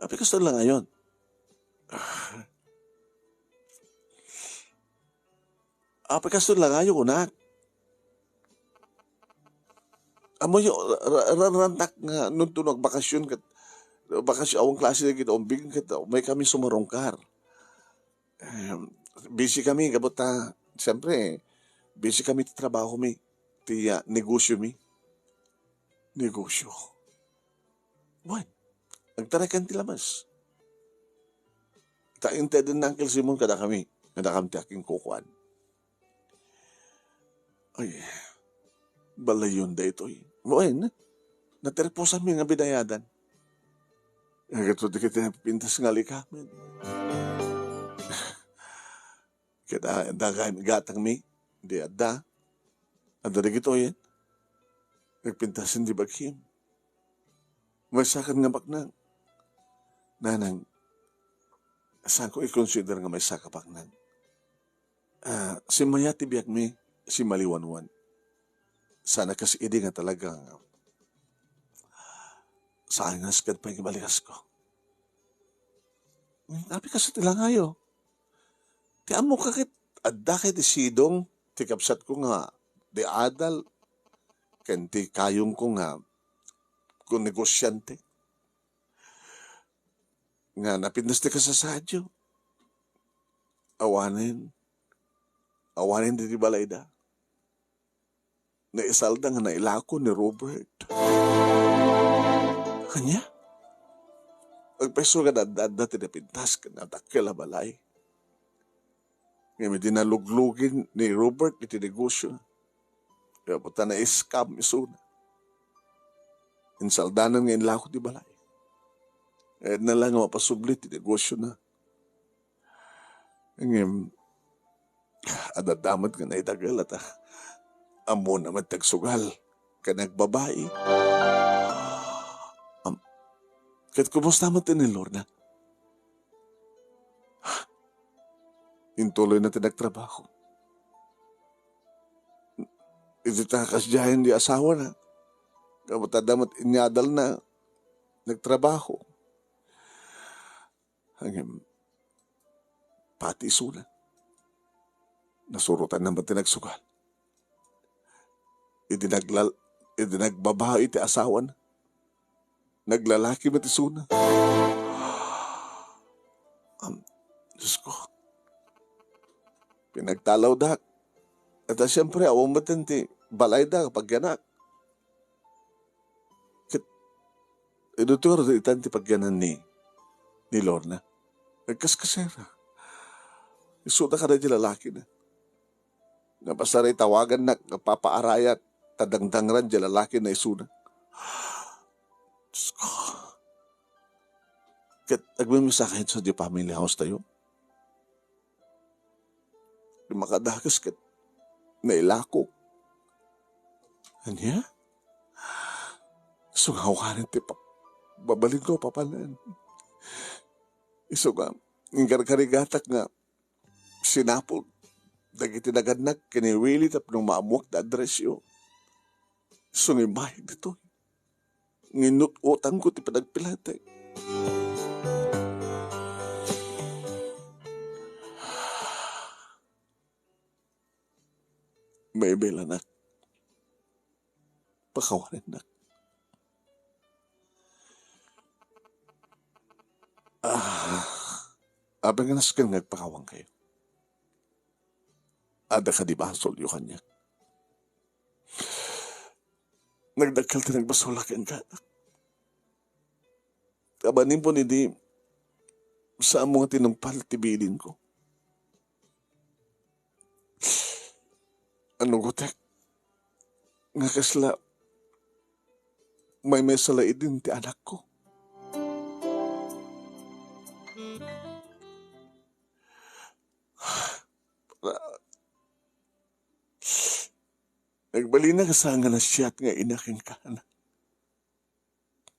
Apay, kasta ti langayon. Apay, kasta ti langayo, kunak. Ammoyo, ra-, ra-, rantak nga nunto no agbakasyon ket, bakasyon, awan klase dagiti umbing ket, may kami sumarungkar. Em, busy kami, gapu ta, siyempre, Busy kami ti trabaho mi, ti, ah, negosyo mi. Negosyo. Wen, agtaray kan ti lamas. Ta intedna ni Uncle Simon kadakami, kadakam ti akinkukuan. Ay, balayon daytoy. Wen, natirpusan mi nga binayadan. Agatod dagiti napintas nga alikamen. Ket, ah, dagay gatang mi, di adda. Adda dagitoy, nagpintasen di bagim. Maysakan nga baknang. Nanang, saanko i-consider nga maysa ka baknang? Ah, simmayat ti biagmi, simmaliwanwan. Saan a kas idi nga talaga nga saan nga sika pay nga balikas ko. Apay kas ti langayo? Ti ammok ket adda kay ti sidong ti kabsatko nga di adal ken ti kayongko nga negosiante nga napintas ti kasasaadyo. Awanen, awanen ditoy balayda. Naisalda nga nailako ni Robert. Ania? Agpayso nga adda-adda ti napintas ken nadakkel a balay. Ngem idi naluglugen ni Robert iti negosio, kaya ta na-scam isuna. Insaldanan nga inlako ti balay. Kayatna la nga mapasubli ti negosiona. Ngem, adda met nga naidagel ta ammona met ti agsugal ken agbabai. Am, ket kumusta met ni Lorna? Intuloyna ti nagtrabaho. Idi ta kasdiayen di asawana, kabat adda met inyadalna, nagtrabaho. Ngem, pati isuna, nasurotanna met ti nagsugal. Idi naglal-, idi nagbabai ti asawana, naglalaki met isuna. Am, Diyos ko, pinagtalawdak. Ita, siyempre, awan met ti balayda, pagyanak. Ket, idutor itan ti pagyanan ni, ni Lorna. Nagkaskasera. Isuda kada di lalaki na. Napasaritawagannak nga papaarayat ta dangdangran di lalaki na isuna. Diyos ko. Ket agmimisa kayo sa di family house tayo. Di makadakes ket nailako. Ania? Isu nga awanen ti pa-, babalinko a papanan. Isu nga, inkarkarigatak nga sinapod dagiti nagannak ken ni Willie tapno maammuak ti addressyo. Isu nga imbayag ditoy. Nginut-utangko ti panagpilatek. Mabel, anak. Pakawanennak. Ah, apay nga nasken nga agpakawan kayo? Adda kadi basolyo kaniak? Nagdakkel ti nagbasolak kenka. Abanim pon idi, saanmo nga tinungpal ti bilinko. Anugotek nga kasla maymaysa la idin ti anakko. Nagbalin a kasano nga nasiat nga ina kenka, anak.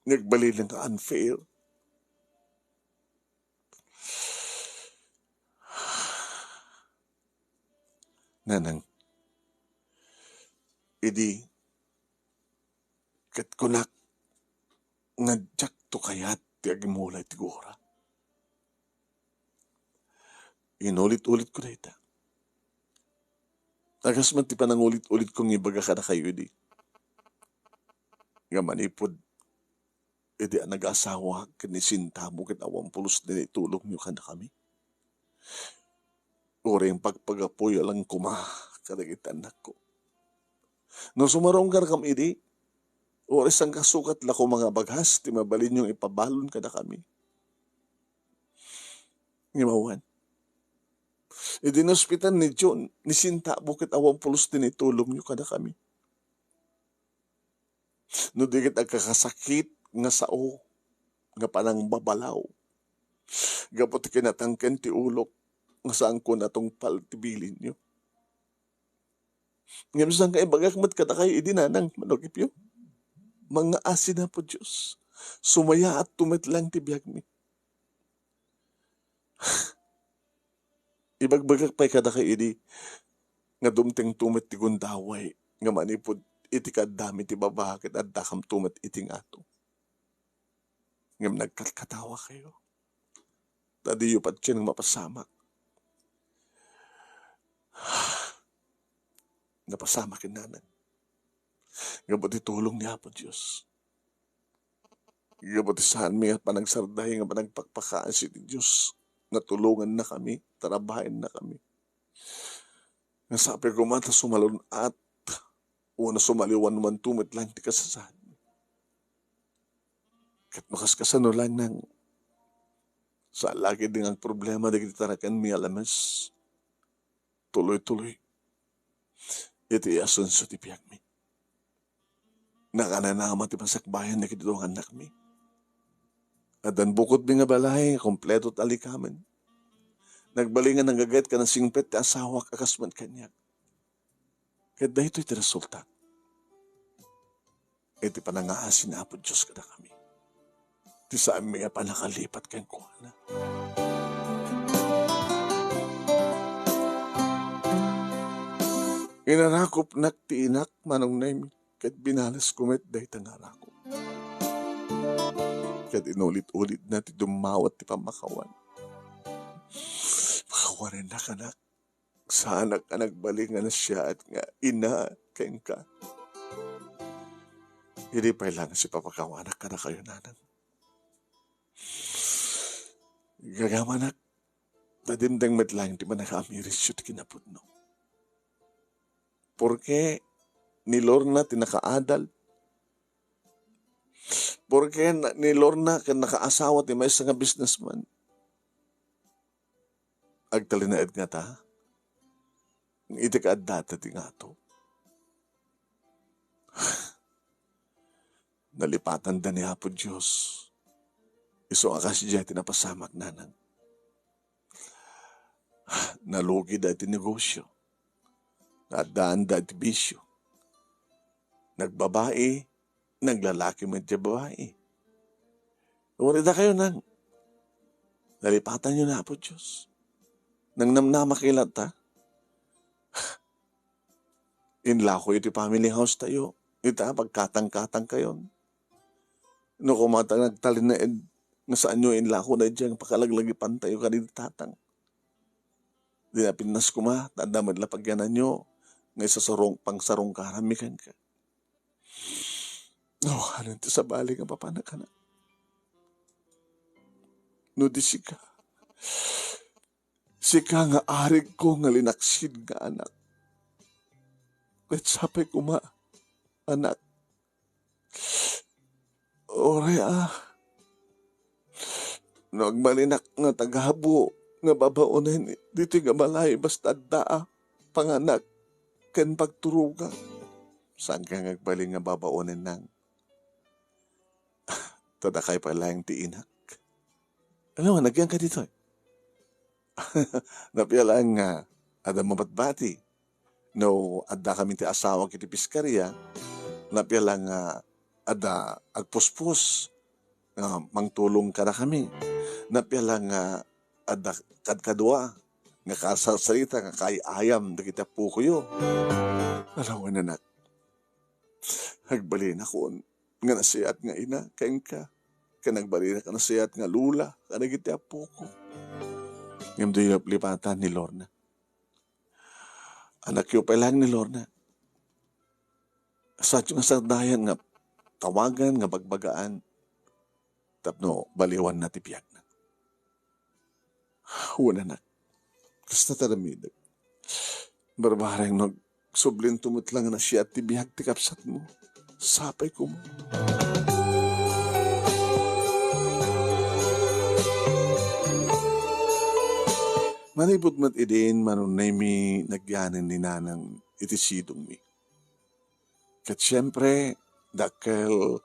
Nagbalin a nga unfair. Nanang, idi ket kunak nga diakto kayat ti agimula iti gura. Inulit-ulitko dayta. Agasman ti panangulit-ulitko nga ibaga kadakayo idi nga manipud idi a nag-asawa ken ni sintamo ket awan pulos ti naitulongyo kadakami. Uray pagpagapuyo lang koma kadagiti annakko. No sumarungkarkam idi, uray sangkasukat la koma nga bagas ti mabalinyo nga ipabalon kadakami. Ngem awan. Idi naospital ni John, ni Sinta, ket awan pulos ti naitulongyo kadakami. No di ket agkakasakit nga sao nga panangbabalaw, gapu ti kinatangken ti ulok nga saanko natungpal ti bilinyo. Ngem saan nga ibagak met kadakayo idi, nanang, Manong Ipio? Mangngaasin Apo Dios. Sumayaatto met laeng ti biagmi. Ibagbagak pay kadakayo idi nga dumtengto met ti gundaway nga manipud iti kaaddami ti baba ket addakamto met iti ngato. Ngem nagkatkatawakayo. Ta diyo patien nga mapasamak. Napasamak, nanang. Gapu ti tulong ni Apo Dios. Gapu ti saanmi nga panagsarday nga panagpakpakaasi ti Dios, natulongannakami, tarabaennakami. Nga sapay koma ta sumalun-at, wenno sumaliwanwanto met laeng ti kasasaadmi. Ket no kaskasano laeng, nang, saan la ketdi nga agproblema dagiti tarakenmi a lames. Tuloy-tuloy iti iasensio ti biagmi. Nakananama ti masakbayan dagiti duangannakmi. Addan bukodmi nga balay, kompleto ti alikamen. Nagbalin nga nagagayat ken nasingpet ti asawak a kas met kaniak. Ket daytoy ti resulta iti panangaasi ni Apo Dios kadakami. Ti saanmi nga pannakalipat kenkuana. Inarakupnak ti inak, Manong Nemi, ket binalesko met dayta nga arakop. Ket inulit-ulitna ti dummawat ti pammakawan. Pakawanennak, anak. Saanak a nagbalin nga nasayaat nga ina kenka. Idi pay la nga sipapakawanak kadakayo, nanang. Gagamanak, nadimdeng met laeng ti panangaamirisyo ti kinapudno. Porke ni Lorna ti nakaadal. Porke na-, ni Lorna ken nakaasawa ti maysa nga businessman. Agtalinaed ngata iti kaaddata ti ngato. Nalipatanda ni Apo Dios. Isu a kasdiay ti napasamak, nanang. Nalugida iti negosyo. Naaddaanda iti bisyo. Nagbabai, naglalaki met ti babai. Uray dakayo, nang, nalipatanyo ni Apo Dios. Nangnamnama kayo latta. Inlakoyo ti family house tayo. Ita, pagkatangkatangkayon. No koma ta nagtalinaed nga saanyo inlako daydiay nga pakalaglagipantayo kadagiti tatang. Di napintas koma, ta adda met la pagyananyo nga isasarung-, pangsarungkaranmi kenka. Oh, ania ti sabali nga papanak, anak? No di sika, sika nga arigko nga linaksid nga anak. Ket sapay koma, anak. Uray a, no agbalinak nga tagabu nga babaonen ditoy nga balay, basta adda a panganak ken pagturogak. Saanka nga agbalin nga babaonen, nang? Ta dakay pay laeng ti inak. Ano, nagyanka ditoy? Napia laeng nga adda mabatbati. No addakami ti asawak iti piskaria, napia laeng nga adda agpuspos nga mangtulong kadakami. Napia laeng nga adda kadkadua nga kasarsarita nga kaay-ayam dagiti appokoyo. Alawen, anak. Agbalinakon nga nasayaat nga ina kenka, ken agbalinak a nasayaat nga lola kadagiti appoko. Ngem diyo lipatan ni Lorna. Anakyo pay laeng ni Lorna. Saanyo nga sardayan nga tawagan nga bagbagaan tapno baliwanna ti biagna. Wen, anak, kasta ti aramidek. Barbareng no agsublinto met lang a nasiat ti biag ti kabsatmo. Sapay koma. Manipud met idin, Manong Nemi, nagyanin ni Nanang iti sidongmi. Ket siempre, dakkel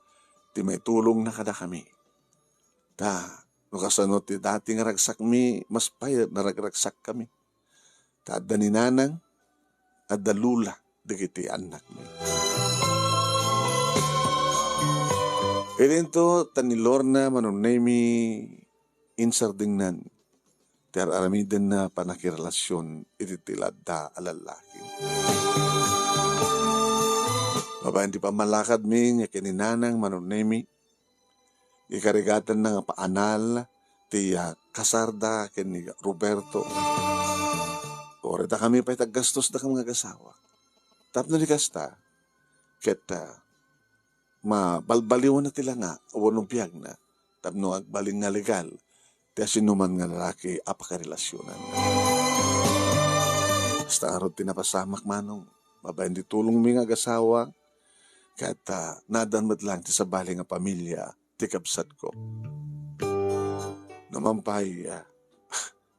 ti maitulongna kadakami. Ta, no kasano ti dati nga ragsakmi, mas pay naragragsakkami. Ta adda ni Nanang, adda Lola, dagiti annakmi. Idinto, ta ni Lorna, Manong Nemi, insardengnan ti ar-aramidenna pannakirelasion iti ti ladda a lallaki. Babaen ti pammalakadmi nga ken ni Nanang, Manong Nemi, ikarigatanna nga paanal ti, ah, kasarda ken ni Roberto. Uray dakami pay ti aggastos dakami nga agasawa. Tapno di kasta, ket, ah, mabalbaliwna ti langa wenno biagna tapno agbalin nga legal ti asinoman nga lalaki a pakarelasionan. Kasta ngarud ti napasamak, Manong, babaen ti tulongmi nga agasawa, ket, ah, nadan met lang ti sabali nga pamilya ti kabsatko. Numan pay, ah,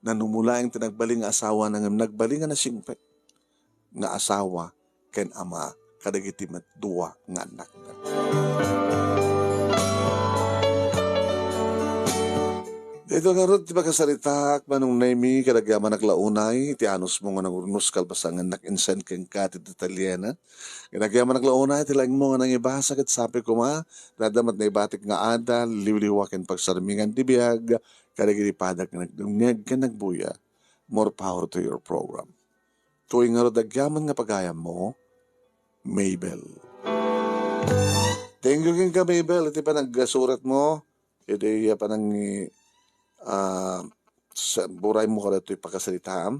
nanumulaeng ti nagbalin nga asawana ngem nagbalin nga nasingpet nga asawa ken ama kadagiti met dua nga annakna. Daytoy ngarud ti pakasaritaak, Manong Nemi, ket agyamanak la unay ti anusmo nga nangurnos kalpasangannak insend kenka ti detalyena. Ket agyamanak la unay ti laingmo nga nangibasa ket sapay koma, adda met naibatik nga adal, liwliwa ken pagsarmingan ti biag kadagiti padak nga nagdengngeg ken nagbuya. More power to your program. Tuy ngarud agyaman nga pagayammo, Mabel. Thank you kenka, Mabel, iti panagsuratmo, iti, ah, panang-, ah, sa-, buraymo kadagitoy pakasaritaam.